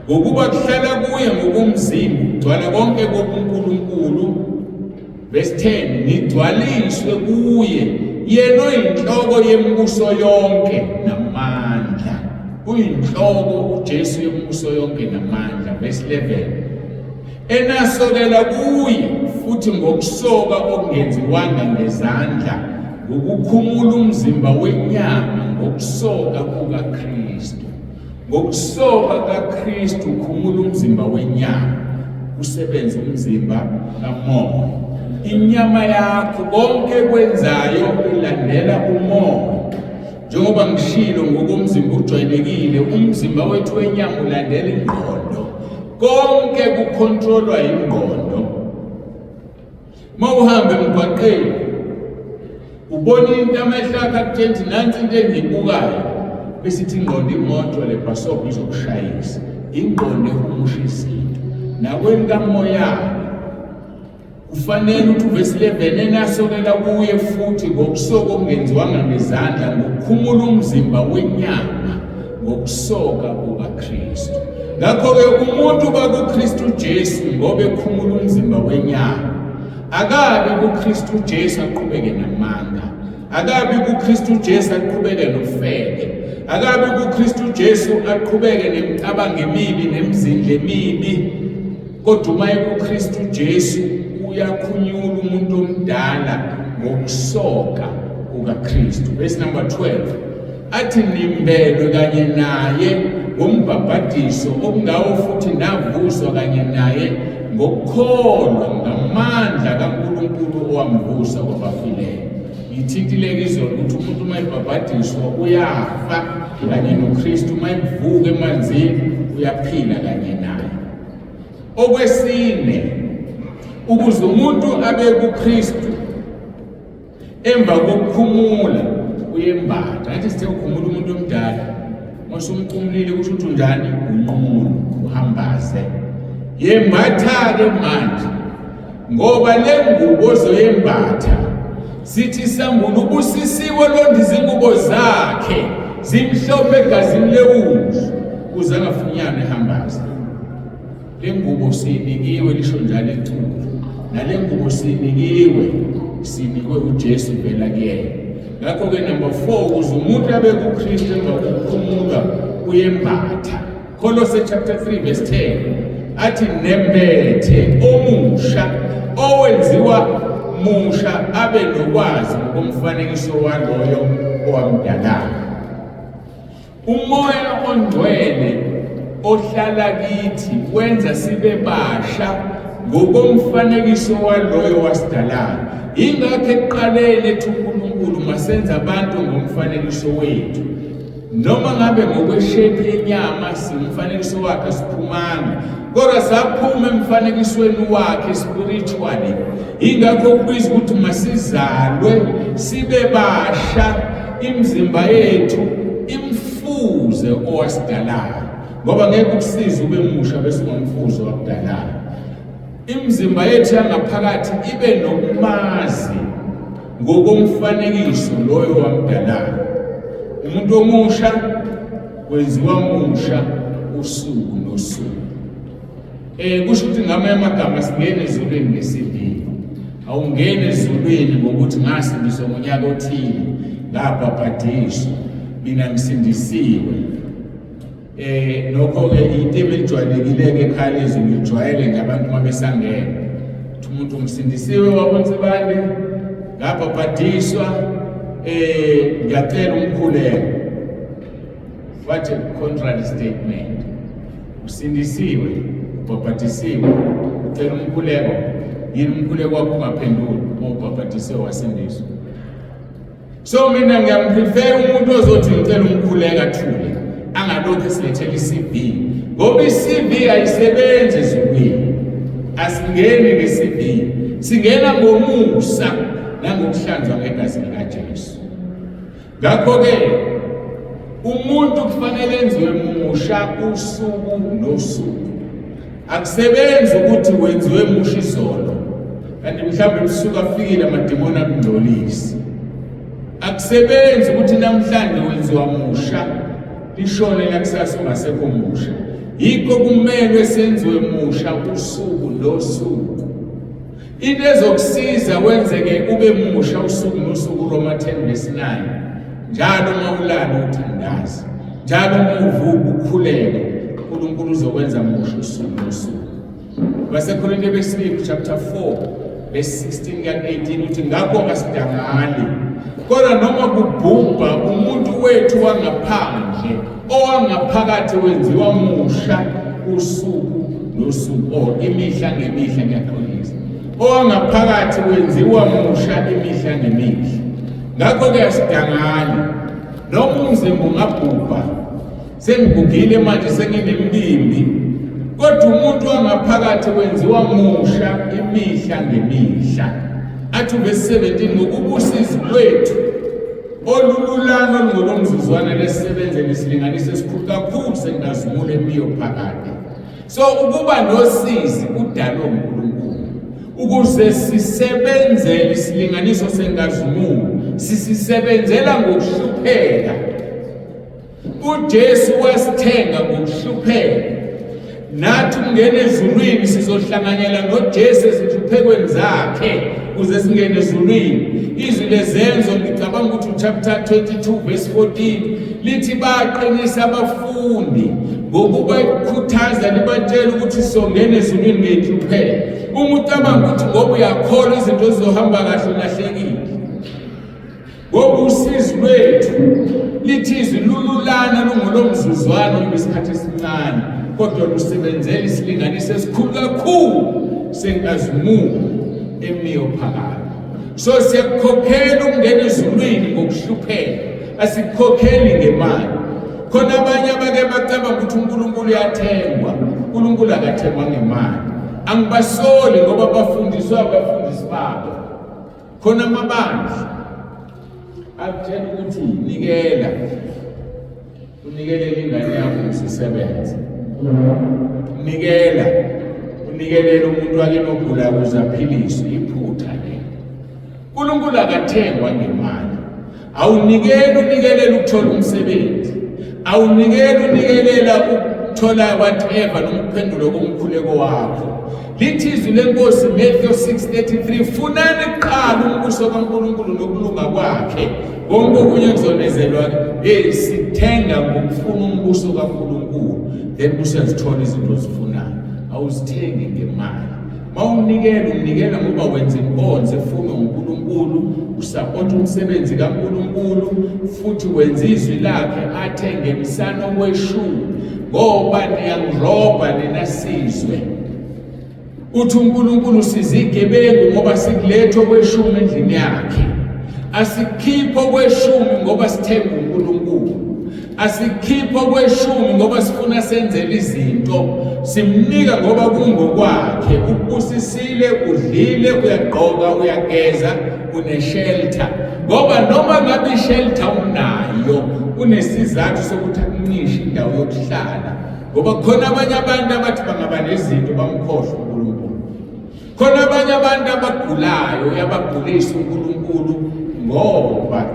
Ngokuba kuhlala kuye ngokomzimba kugcwala konke kobuNkulunkulu. Verse 10, nigcwaliswe kuye yena oyinhloko yemibuso yonke namandla. Uyinhloko uJesu yemibuso yonke namandla. Verse 11, enasokela kuye futhi ngokusoka okungenziwanga ngezandla, ngokukhumula umzimba wenyama ngokusoka kukaKristu. Ngokusoka kaKristu khumula umzimba wenyama, usebenze umzimba kamoya. Inyama yakho konke kwenzayo ilandela umoya. Njengoba ngishilo ngokomzimba ujwayelekile, umzimba wethu wenyama ulandela ingqondo. Konke kukhontrolwa yingqondo. Uma uhamba emgwaqeni ubona into amehlo akho akutshela ukuthi nansi into engiyibukayo, bese ithi ingqondo imoto le bhasobho izokushayisa. Ingqondo ehumusha izinto. Nakwelikamoya kufanele ukuthi uvesi 11 enasokela kuye futhi ngokusoka okungenziwanga ngezandla, ngokukhumula umzimba wenyama ngokusoka kukaKristu. Ngakho-ke umuntu bakuKristu Jesu ngoba ekhumula umzimba wenyama, akabi kuKristu Jesu aqhubeke namanga, akabi kuKristu Jesu aqhubeke nofebe, akabi kuKristu Jesu aqhubeke nemicabango emibi nemizindlo emibi, kodwa uma ekuKristu Jesu uyakhunyula umuntu omdala ngokusoka kukaKristu. Verse number 12 athi nimbelwe kanye naye ngombhabhadiso okungawo futhi navuswa kanye naye ngokukholwa ngamandla kaNkulunkulu owamvusa kwabafileyo. Ngithintile izolo ukuthi umuntu uma ebhabhadiswa uyafa kanye noKristu, uma evuka emanzini uyaphila kanye naye. Okwesine, ukuze umuntu abe kuKristu emva kokukhumula uyembatha. Ngathi sithe ukhumula umuntu omdala, masumkhumulile kusho ukuthi unjani? Unqunu, uhambaze. Yembatha-ke manje, ngoba le ngubo ozoyembatha sithi sambulo ubusisiwe londa izingubo zakhe zimhlophe egazini lewundlu kuze angafunyanwa ehambaze. Le ngubo siyinikiwe, lisho njalo iculo. Nale ngubo siyinikiwe, sinikwe uJesu vela kuyena. Ngakho-ke number 4, ukuze umuntu abe kuKristu emva kokukhumulwa uyembatha. Kolose chapter 3 verse 10 athi nembethe omusha owenziwa musha abe nokwazi ngokomfanekiso waloyo owamdalayo. Umoya ongcwele ohlala kithi wenza sibe basha Ngokomfanekiso waloyo wasidalayo. Yingakho ekuqaleni ethi uNkulunkulu masenze abantu ngomfanekiso wethu. Noma ngabe ngokweshepi yenyama singumfanekiso wakhe siphumanga, kodwa saphuma emfanekisweni wakhe spiritually. Yingakho kubiza ukuthi masizalwe sibe basha, imizimba yethu imfuze owasidalayo, ngoba ngeke ukusize ube musha bese ungamfuzi owakudalayo. Imizimba yethu yangaphakathi ibe nokumazi ngokomfanekiso loyo wamdalayo. Umuntu omusha wenziwa musha usuku nosuku. Kusho ukuthi ngamanye amagama singene ezulwini nge-CV. Awungeni ezulwini ngokuthi ngasindiswa ngonyaka othile, ngabhabhadiswa, mina ngisindisiwe. Nokho ke itemu elijwayelekile ke ekhaya lezulu lijwayele nje abantu uma besangena. Uthi umuntu ngisindisiwe wakwensibande, ngabhabhadiswa, ngiyacela umkhuleko. What a contrary statement. Usindisiwe, ubhabhadisiwe, ucela umkhuleko. Yini umkhuleko wakho ungaphenduli uma ubhabhadisiwe wasindiswa? So mina ngiyamprefer umuntu ozothi ngicela umkhuleko athule, angalokhu esilethela i-CV, ngoba i-CV ayisebenzi ezulwini. Asingeni nge-CV, singena ngomusa nangokuhlanzwa ngegazi likaJesu. Ngakho-ke umuntu kufanele enziwe musha usuku nosuku. Akusebenzi ukuthi wenziwe musha izolo kanti mhlawumbe ebusuku afikile amadimoni akungcolise. Akusebenzi ukuthi namhlanje wenziwa musha lishone lakusasa ungasekho musha. Yikho kumelwe senziwe musha usuku nosuku. Into ezokusiza wenzeke ube musha usuku nosuku, Roma 10 verse 9. Njalo uma ulala uthandaza, njalo uma uvuka ukhuleke, uNkulunkulu uzokwenza musha usuku nosuku. BaseKorinte besibili chapter 4 verse 16 kuya 18 uthi ngakho asidangali, kodwa noma kubhubha umuntu wethu wangaphandle, owangaphakathi wenziwa musha usuku nosuku, or imihla ngemihla. Ngiyaxolisa, owangaphakathi wenziwa musha imihla ngemihla. Ngakho-ke asidangali, noma umzimba ungabhubha, sengigugile manje senginembimbi, kodwa umuntu wangaphakathi wenziwa musha imihla ngemihla. Athi verse 17, ngokuba usizi lwethu olululana olungolomzuzwana lesisebenzele isilinganiso esikhulu kakhulu senkazimulo emiyo phakade. So ukuba nosizi kudalwe uNkulunkulu ukuze sisebenzele isilinganiso senkazimulo, sisisebenzela ngokuhlupheka. uJesu wasithenga ngokuhlupheka. Nathi ukungena ezulwini sizohlanganyela noJesu ezinhluphekweni zakhe ukuze singene ezulwini. Izwi leZenzo, ngicabanga ukuthi uchapter 22 verse 14 lithi baqinisa abafundi ngokubakhuthaza libatshela ukuthi songena ezulwini ngenhlupheko. Uma ucabanga ukuthi ngoba uyakholwa izinto zizohamba kahle, ulahlekile. Ngoba usizi lwethu lithi izwi lululana lungolomzuzwana noma isikhathi esincane, kodwa lusebenzela isilinganiso esikhulu kakhulu senkazimulo emiyo phakade. So siyakukhokhela ukungena ezulwini ngokuhlupheka, asikukhokheli ngemali. Khona abanye abake bacabanga ukuthi uNkulunkulu uyathengwa. uNkulunkulu akathengwa ngemali. Angibasoli ngoba bafundiswa abafundisi babo. Khona amabandla akutshela ukuthi nikela, unikelele ingane yakho ukuze isebenze, nikela, unikelele umuntu wakini ogula ukuze aphiliswe. Iphutha lelo. uNkulunkulu akathengwa ngemali. Awunikeli unikelela ukuthola umsebenzi, awunikeli unikelela ukuthola whatever noma ukuphendula komkhuleko wakho. Lithi izwi lenkosi Matthew 6:33, funani kuqala umbuso kaNkulunkulu nokulunga kwakhe, konke okunye kuzonezelwa. Hey, sithenga ngokufuna umbuso kaNkulunkulu, then busezithola izinto ozifunayo. Awuzithengi ngemali. Mawunikela, unikela ngoba wenza inkonzo efunwa uNkulunkulu, usapota umsebenzi kaNkulunkulu, futhi wenza izwi lakhe athe ngemisano kweshumi, ngoba niyangirobha nina sizwe. Uthi uNkulunkulu sizigebengu ngoba sikuletha okweshumi endlini yakhe. Asikhiphe okweshumi ngoba sithemba uNkulunkulu. Asikhiphe okweshumi ngoba sifuna senzele izinto. Simnika ngoba kungokwakhe. Ukubusisile, udlile, uyagqoka, uyageza, uneshelter. Ngoba noma ngabe ishelter unayo, unesizathu sokuthi akuncishe indawo yokuhlala. Ngoba khona abanye abantu abathi bangaba nezinto bamkhohlwe uNkulunkulu. Khona abanye abantu abagulayo uyabagulisa uNkulunkulu ngoba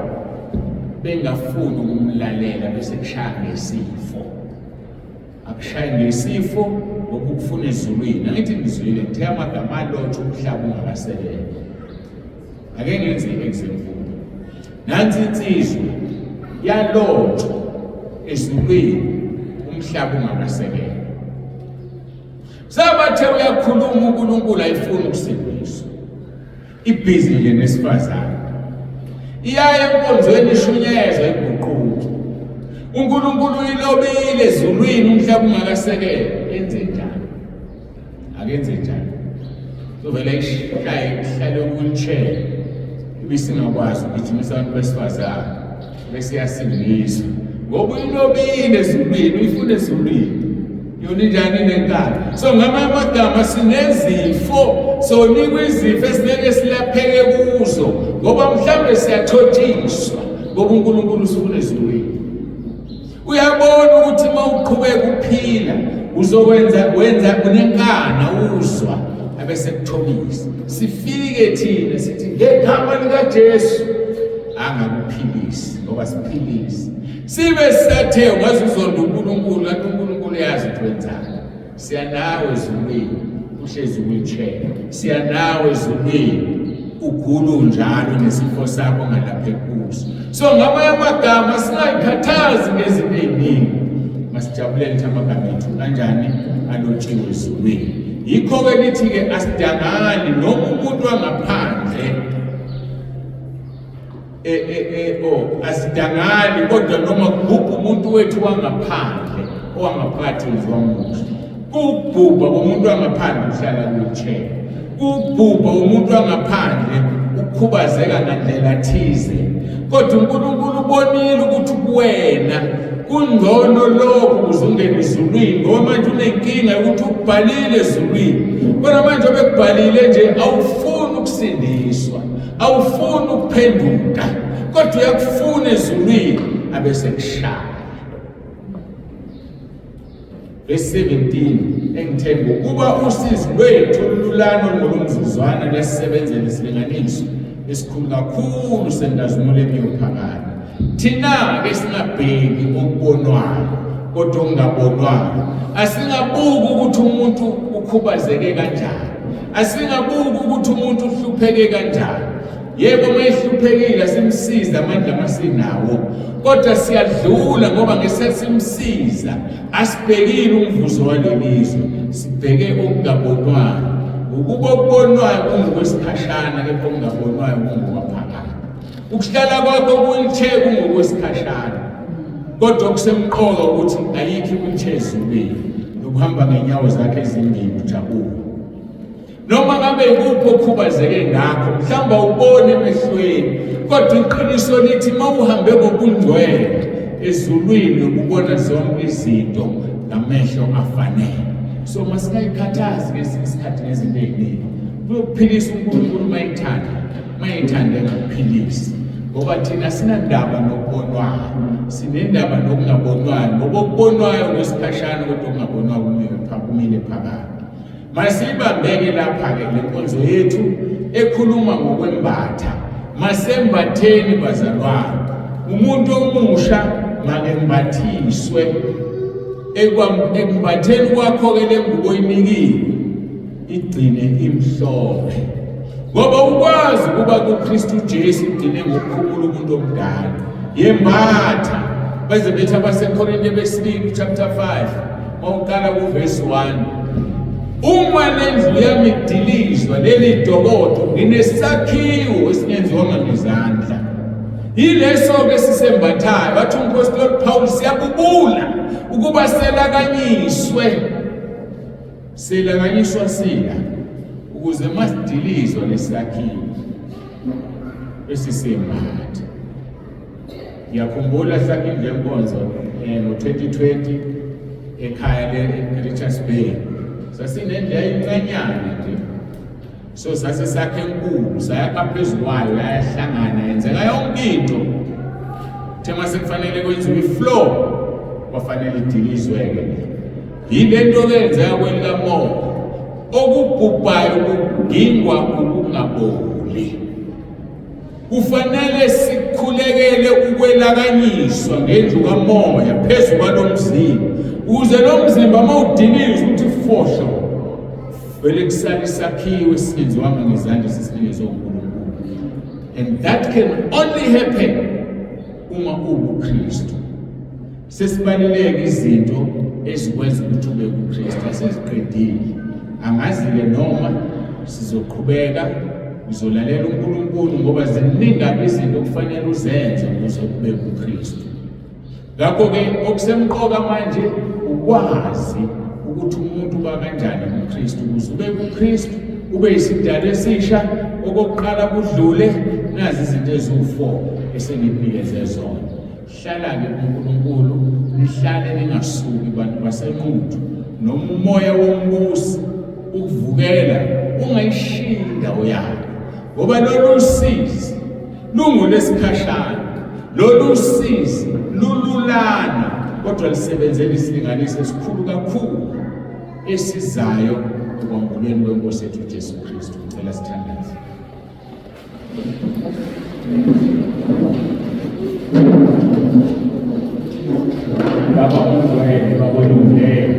bengafuni ukumlalela bese kushaya ngesifo. Akushaye ngesifo ngoba ukufuna ezulwini. Angithi nizwile ngithe amagama alotshwa umhlaba ungakasebenzi. Ake ngenze i-example. Nansi insizwa yalotshwa ezulwini umhlaba ungakasekelwa. Sabathe uyakhuluma uNkulunkulu ayifuni ukusindiswa. Ibhizi nje nesifazane. Iyaya enkonzweni ishunyezwa iguquke. uNkulunkulu uyilobile ezulwini umhlaba ungakasekelwa. Enze njani? Akenze njani? Kuvele ishaye ihlale wheelchair ibisingakwazi ukugijimisa abantu besifazane bese iyasindiswa ngoba uyilobile ezulwini uyifuna ezulwini yona injani inenkani. So ngamanye amagama sinezifo, sonikwa izifo esingeke silapheke kuzo ngoba mhlawumbe siyathotshiswa ngoba uNkulunkulu usifuna ezulwini. Uyabona ukuthi uma uqhubeka uphila uzokwenza wenza unenkana uzwa abese kuthobisa. Sifike thina sithi ngegama likaJesu angakuphilisi ngoba siphilise. Sibe sithathe ungaze uzonda uNkulunkulu kanti uNkulunkulu uyazi ukuthi wenzani. Siya nawe ezulwini uhlezi wheelchair. Siya nawe ezulwini ugula unjalo nesifo sakho ngalapheki kuso. So ngamanye amagama singayikhathazi ngezinto ey'ningi, masijabulele ukuthi amagama ethu kanjani alotshiwe ezulwini. Yikho-ke lithi-ke asidangali noma umuntu wangaphandle e, e, e, oh, asidangali kodwa noma kubhubha umuntu wethu wangaphandle owangaphakathi wenziwa muhle. Kubhubha komuntu wangaphandle uhlala kwi-wheelchair, kubhubha umuntu wangaphandle ukhubazeka ngandlela thize, kodwa uNkulunkulu ubonile ukuthi kuwena kungcono lokhu ukuze ungene ezulwini, ngoba manje unenkinga yokuthi ukubhalile ezulwini, kodwa manje obekubhalile nje awufuni ukusindiswa, awufuni ukuphenduka, kodwa uyakufuna ezulwini abese kushaya. Verse 17 engithe ngokuba usizi lwethu olululana olungolomzuzwana luyasisebenzela isilinganiso esikhulu kakhulu senkazimulo emiyophakade. Thina-ke singabheki okubonwayo kodwa okungabonwayo. Asingabuki ukuthi umuntu ukhubazeke kanjani, asingabuki ukuthi umuntu uhlupheke kanjani. Yebo, uma ehluphekile simsize amandla masinawo, kodwa siyadlula ngoba ngesesimsiza asibhekile umvuzo walelizwe, sibheke okungabonwayo. Ukuba okubonwayo kungokwesikhashana, kepha okungabonwayo kungokwaphakade. Ukuhlala kwakho kuwheelchair kungokwesikhashana, kodwa okusemqoka ukuthi ayikho i-wheelchair ezulwini, nokuhamba ngenyawo zakhe ezimbili ujabule. Noma ngabe ikuphi okhubazeke ngakho, mhlawumbe awuboni emehlweni, kodwa iqiniso lithi uma uhambe ngobungcwele ezulwini ukubona zonke izinto ngamehlo afanele. So masingayikhathazi ngesinye isikhathi ngezinto ey'ningi. Kuyokuphilisa uNkulunkulu uma ethanda, uma ethanda engakuphilisi. Ngoba thina sinandaba nokubonwayo, sinendaba nokungabonwayo, ngoba okubonwayo kwesikhashana kodwa okungabonwayo kumile phakade. Masiyibambeke lapha-ke le nkonzo yethu ekhuluma ngokwembatha. Masembatheni bazalwane. Umuntu omusha makembathiswe. Ekumbatheni kwakho-ke le ngubo oyinikiwe igcine imhlophe. Ngoba ukwazi ukuba kuKristu Jesu ugcine ngokukhumula umuntu omdala. Yembatha. Baze bethi abaseKorinte besibili chapter 5 mawuqala kuvesi 1 uma lendlu yami idilizwa leli dokodo nginesakhiwo esingenziwanga ngezandla yileso-ke sisembathayo. Wathi umphostoli Paul siyabubula ukuba selakanyiswe, selakanyiswa sila. Ukuze masidilizwa lesakhiwo esisembatha. Ngiyakhumbula sakhe indlu yenkonzo ngo-2020 ekhaya le-Richards Bay. Sasinendlu yayincanyana nje. So sase sakhe enkulu, sayakha phezu kwayo, yayahlangana, yenzeka yonke into. Uthe mase kufanele kwenziwe i-floor, kwafanele idilizwe-ke. Yile nto-ke yenzeka kwelikamoya. Okubhubhayo kugingwa ukungaboli. Kufanele sikhulekele ukwelakanyiswa ngendlu kamoya phezu kwalo mzimba, ukuze lo mzimba uma udilizwa ukuthi fohlo vele kusale isakhiwo esingenziwanga ngezandla esisinikezwe uNkulunkulu. And that can only happen uma uwuKristu. Sesibaluleke izinto ezikwenza ukuthi ube kuKristu asiziqedile. Angazi-ke noma sizoqhubeka ngizolalela uNkulunkulu ngoba ziningi kabi izinto okufanele uzenze ukuze ube kuKristu. Ngakho-ke okusemqoka manje ukwazi ukuthi umuntu uba kanjani kuKristu ukuze ube kuKristu ube isidalwa esisha okokuqala kudlule nazi izinto eziwu-4 esengikunikeze zona. Hlala-ke kuNkulunkulu, nihlale ningasuki bantu baseNquthu, noma umoya wombusi ukuvukela ungayishiyi indawo yakho, ngoba lolu sizi lungolwesikhashana, lolu sizi lululana, kodwa lisebenzela isilinganiso esikhulu kakhulu esizayo ekwambulweni kweNkosi yethu uJesu Kristu. Ngicela sithandaze. Baba ongcwele, Baba olungileyo,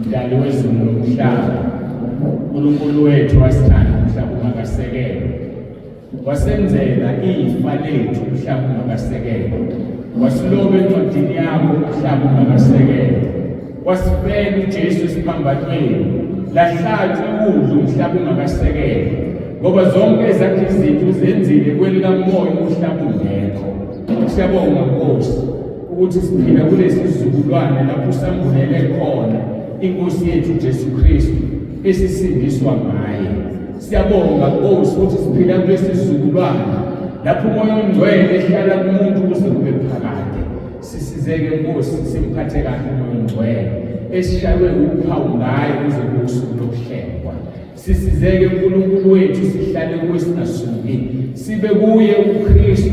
Mdali wezulu nomhlaba, uNkulunkulu wethu wasithanda umhlaba ungakasekelwa, wasenzela ifa lethu umhlaba ungakasekelwa, wasiloba encwadini yakho umhlaba ungakasekelwa, wasifela uJesu esiphambanweni, lahlatshwa iwundlu umhlaba ungakasekelwa, ngoba zonke ezakhe izinto uzenzile kwelikamoya umhlaba ungekho. Siyabonga Nkosi ukuthi siphila kulesi sizukulwane lapho usambulele khona inkosi yethu Jesu Kristu esisindiswa ngaye. Siyabonga Nkosi ukuthi siphila kulesi sizukulwane lapho umoya ongcwele ehlala kumuntu kuze kube phakade. Sisizeke Nkosi simphathe kahle umoya ongcwele esishaywe uphawu ngaye kuze kube usuku lokuhlengwa. Sisizeke uNkulunkulu wethu sihlale kuye singasuki, sibe kuye uKristu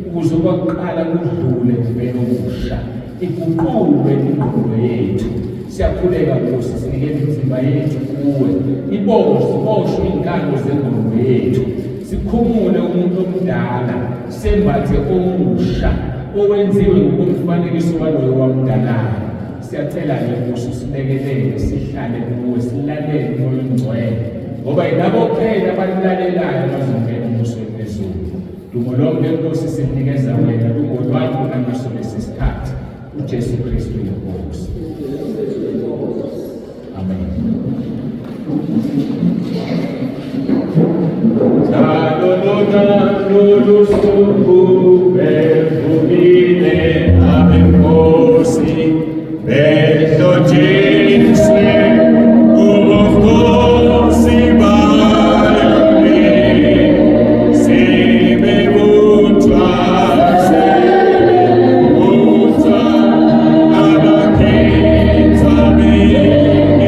ukuze okwakuqala kudlule kuvele okusha. Iguqulwe ingqondo yethu. Siyakhuleka Nkosi, sinikele imizimba yethu kuwe. Iboshwe, iboshwe iy'nkalo zengqondo yethu. Sikhumule umuntu omdala, sembathe omusha owenziwe ngokomfanekiso waloyo wamdalayo. Siyacela-ke Nkosi usilekelele sihlale kuwe, silalele uMoya oNgcwele, ngoba yilabo kuphela abalulalelayo abazongena embusweni wezulu. Dumo lonke Nkosi sinikeza wena kungolwakho nangaso lesi sikhathi, uJesu Kristu inkosi. Amen. Njalo lona lolu suku bevukile abenkosi behlotshiswe ubukhosi bayo sebebuthwa sebebuthwa abakhethwa bengeniswa.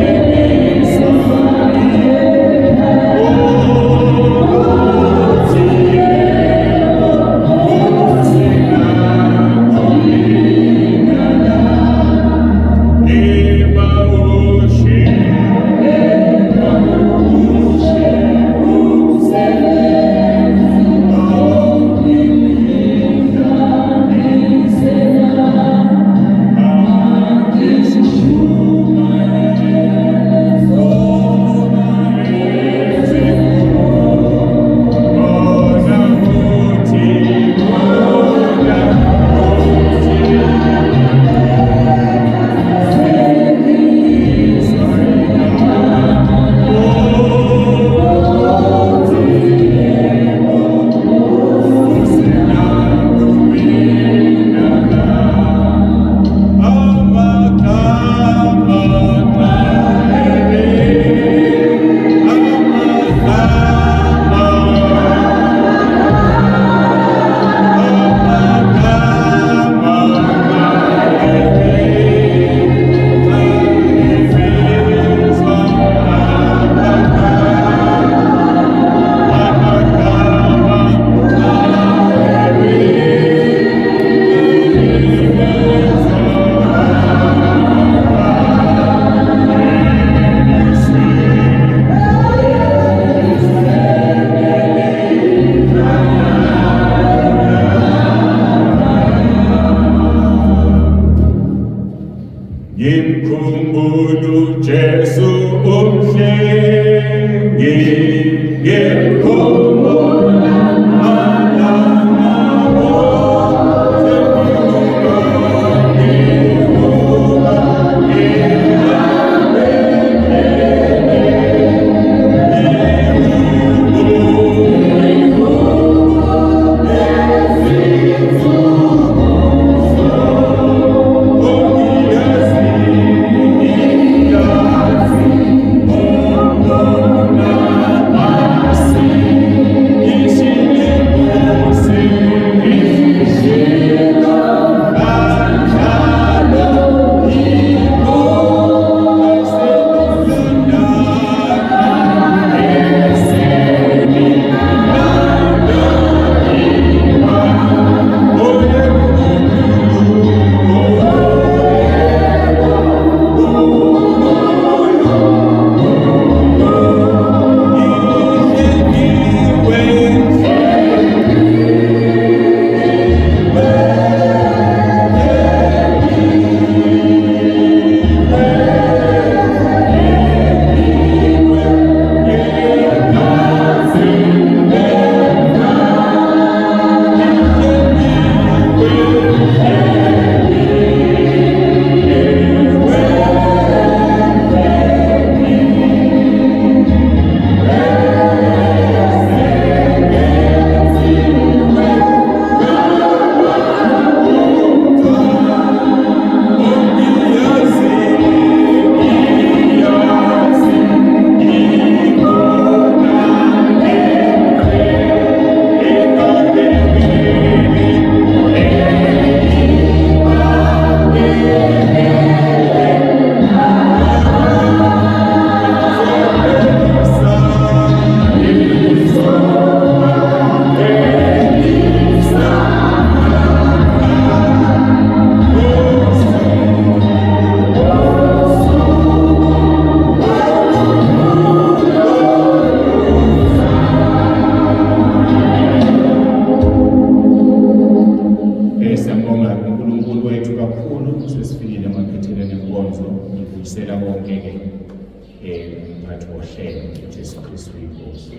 Siyambonga uNkulunkulu wethu kakhulu, sesifikile emaphethelweni enkonzo. Ngibuyisela konke-ke umphathi wohlelo, uJesu Kristu iNkosi.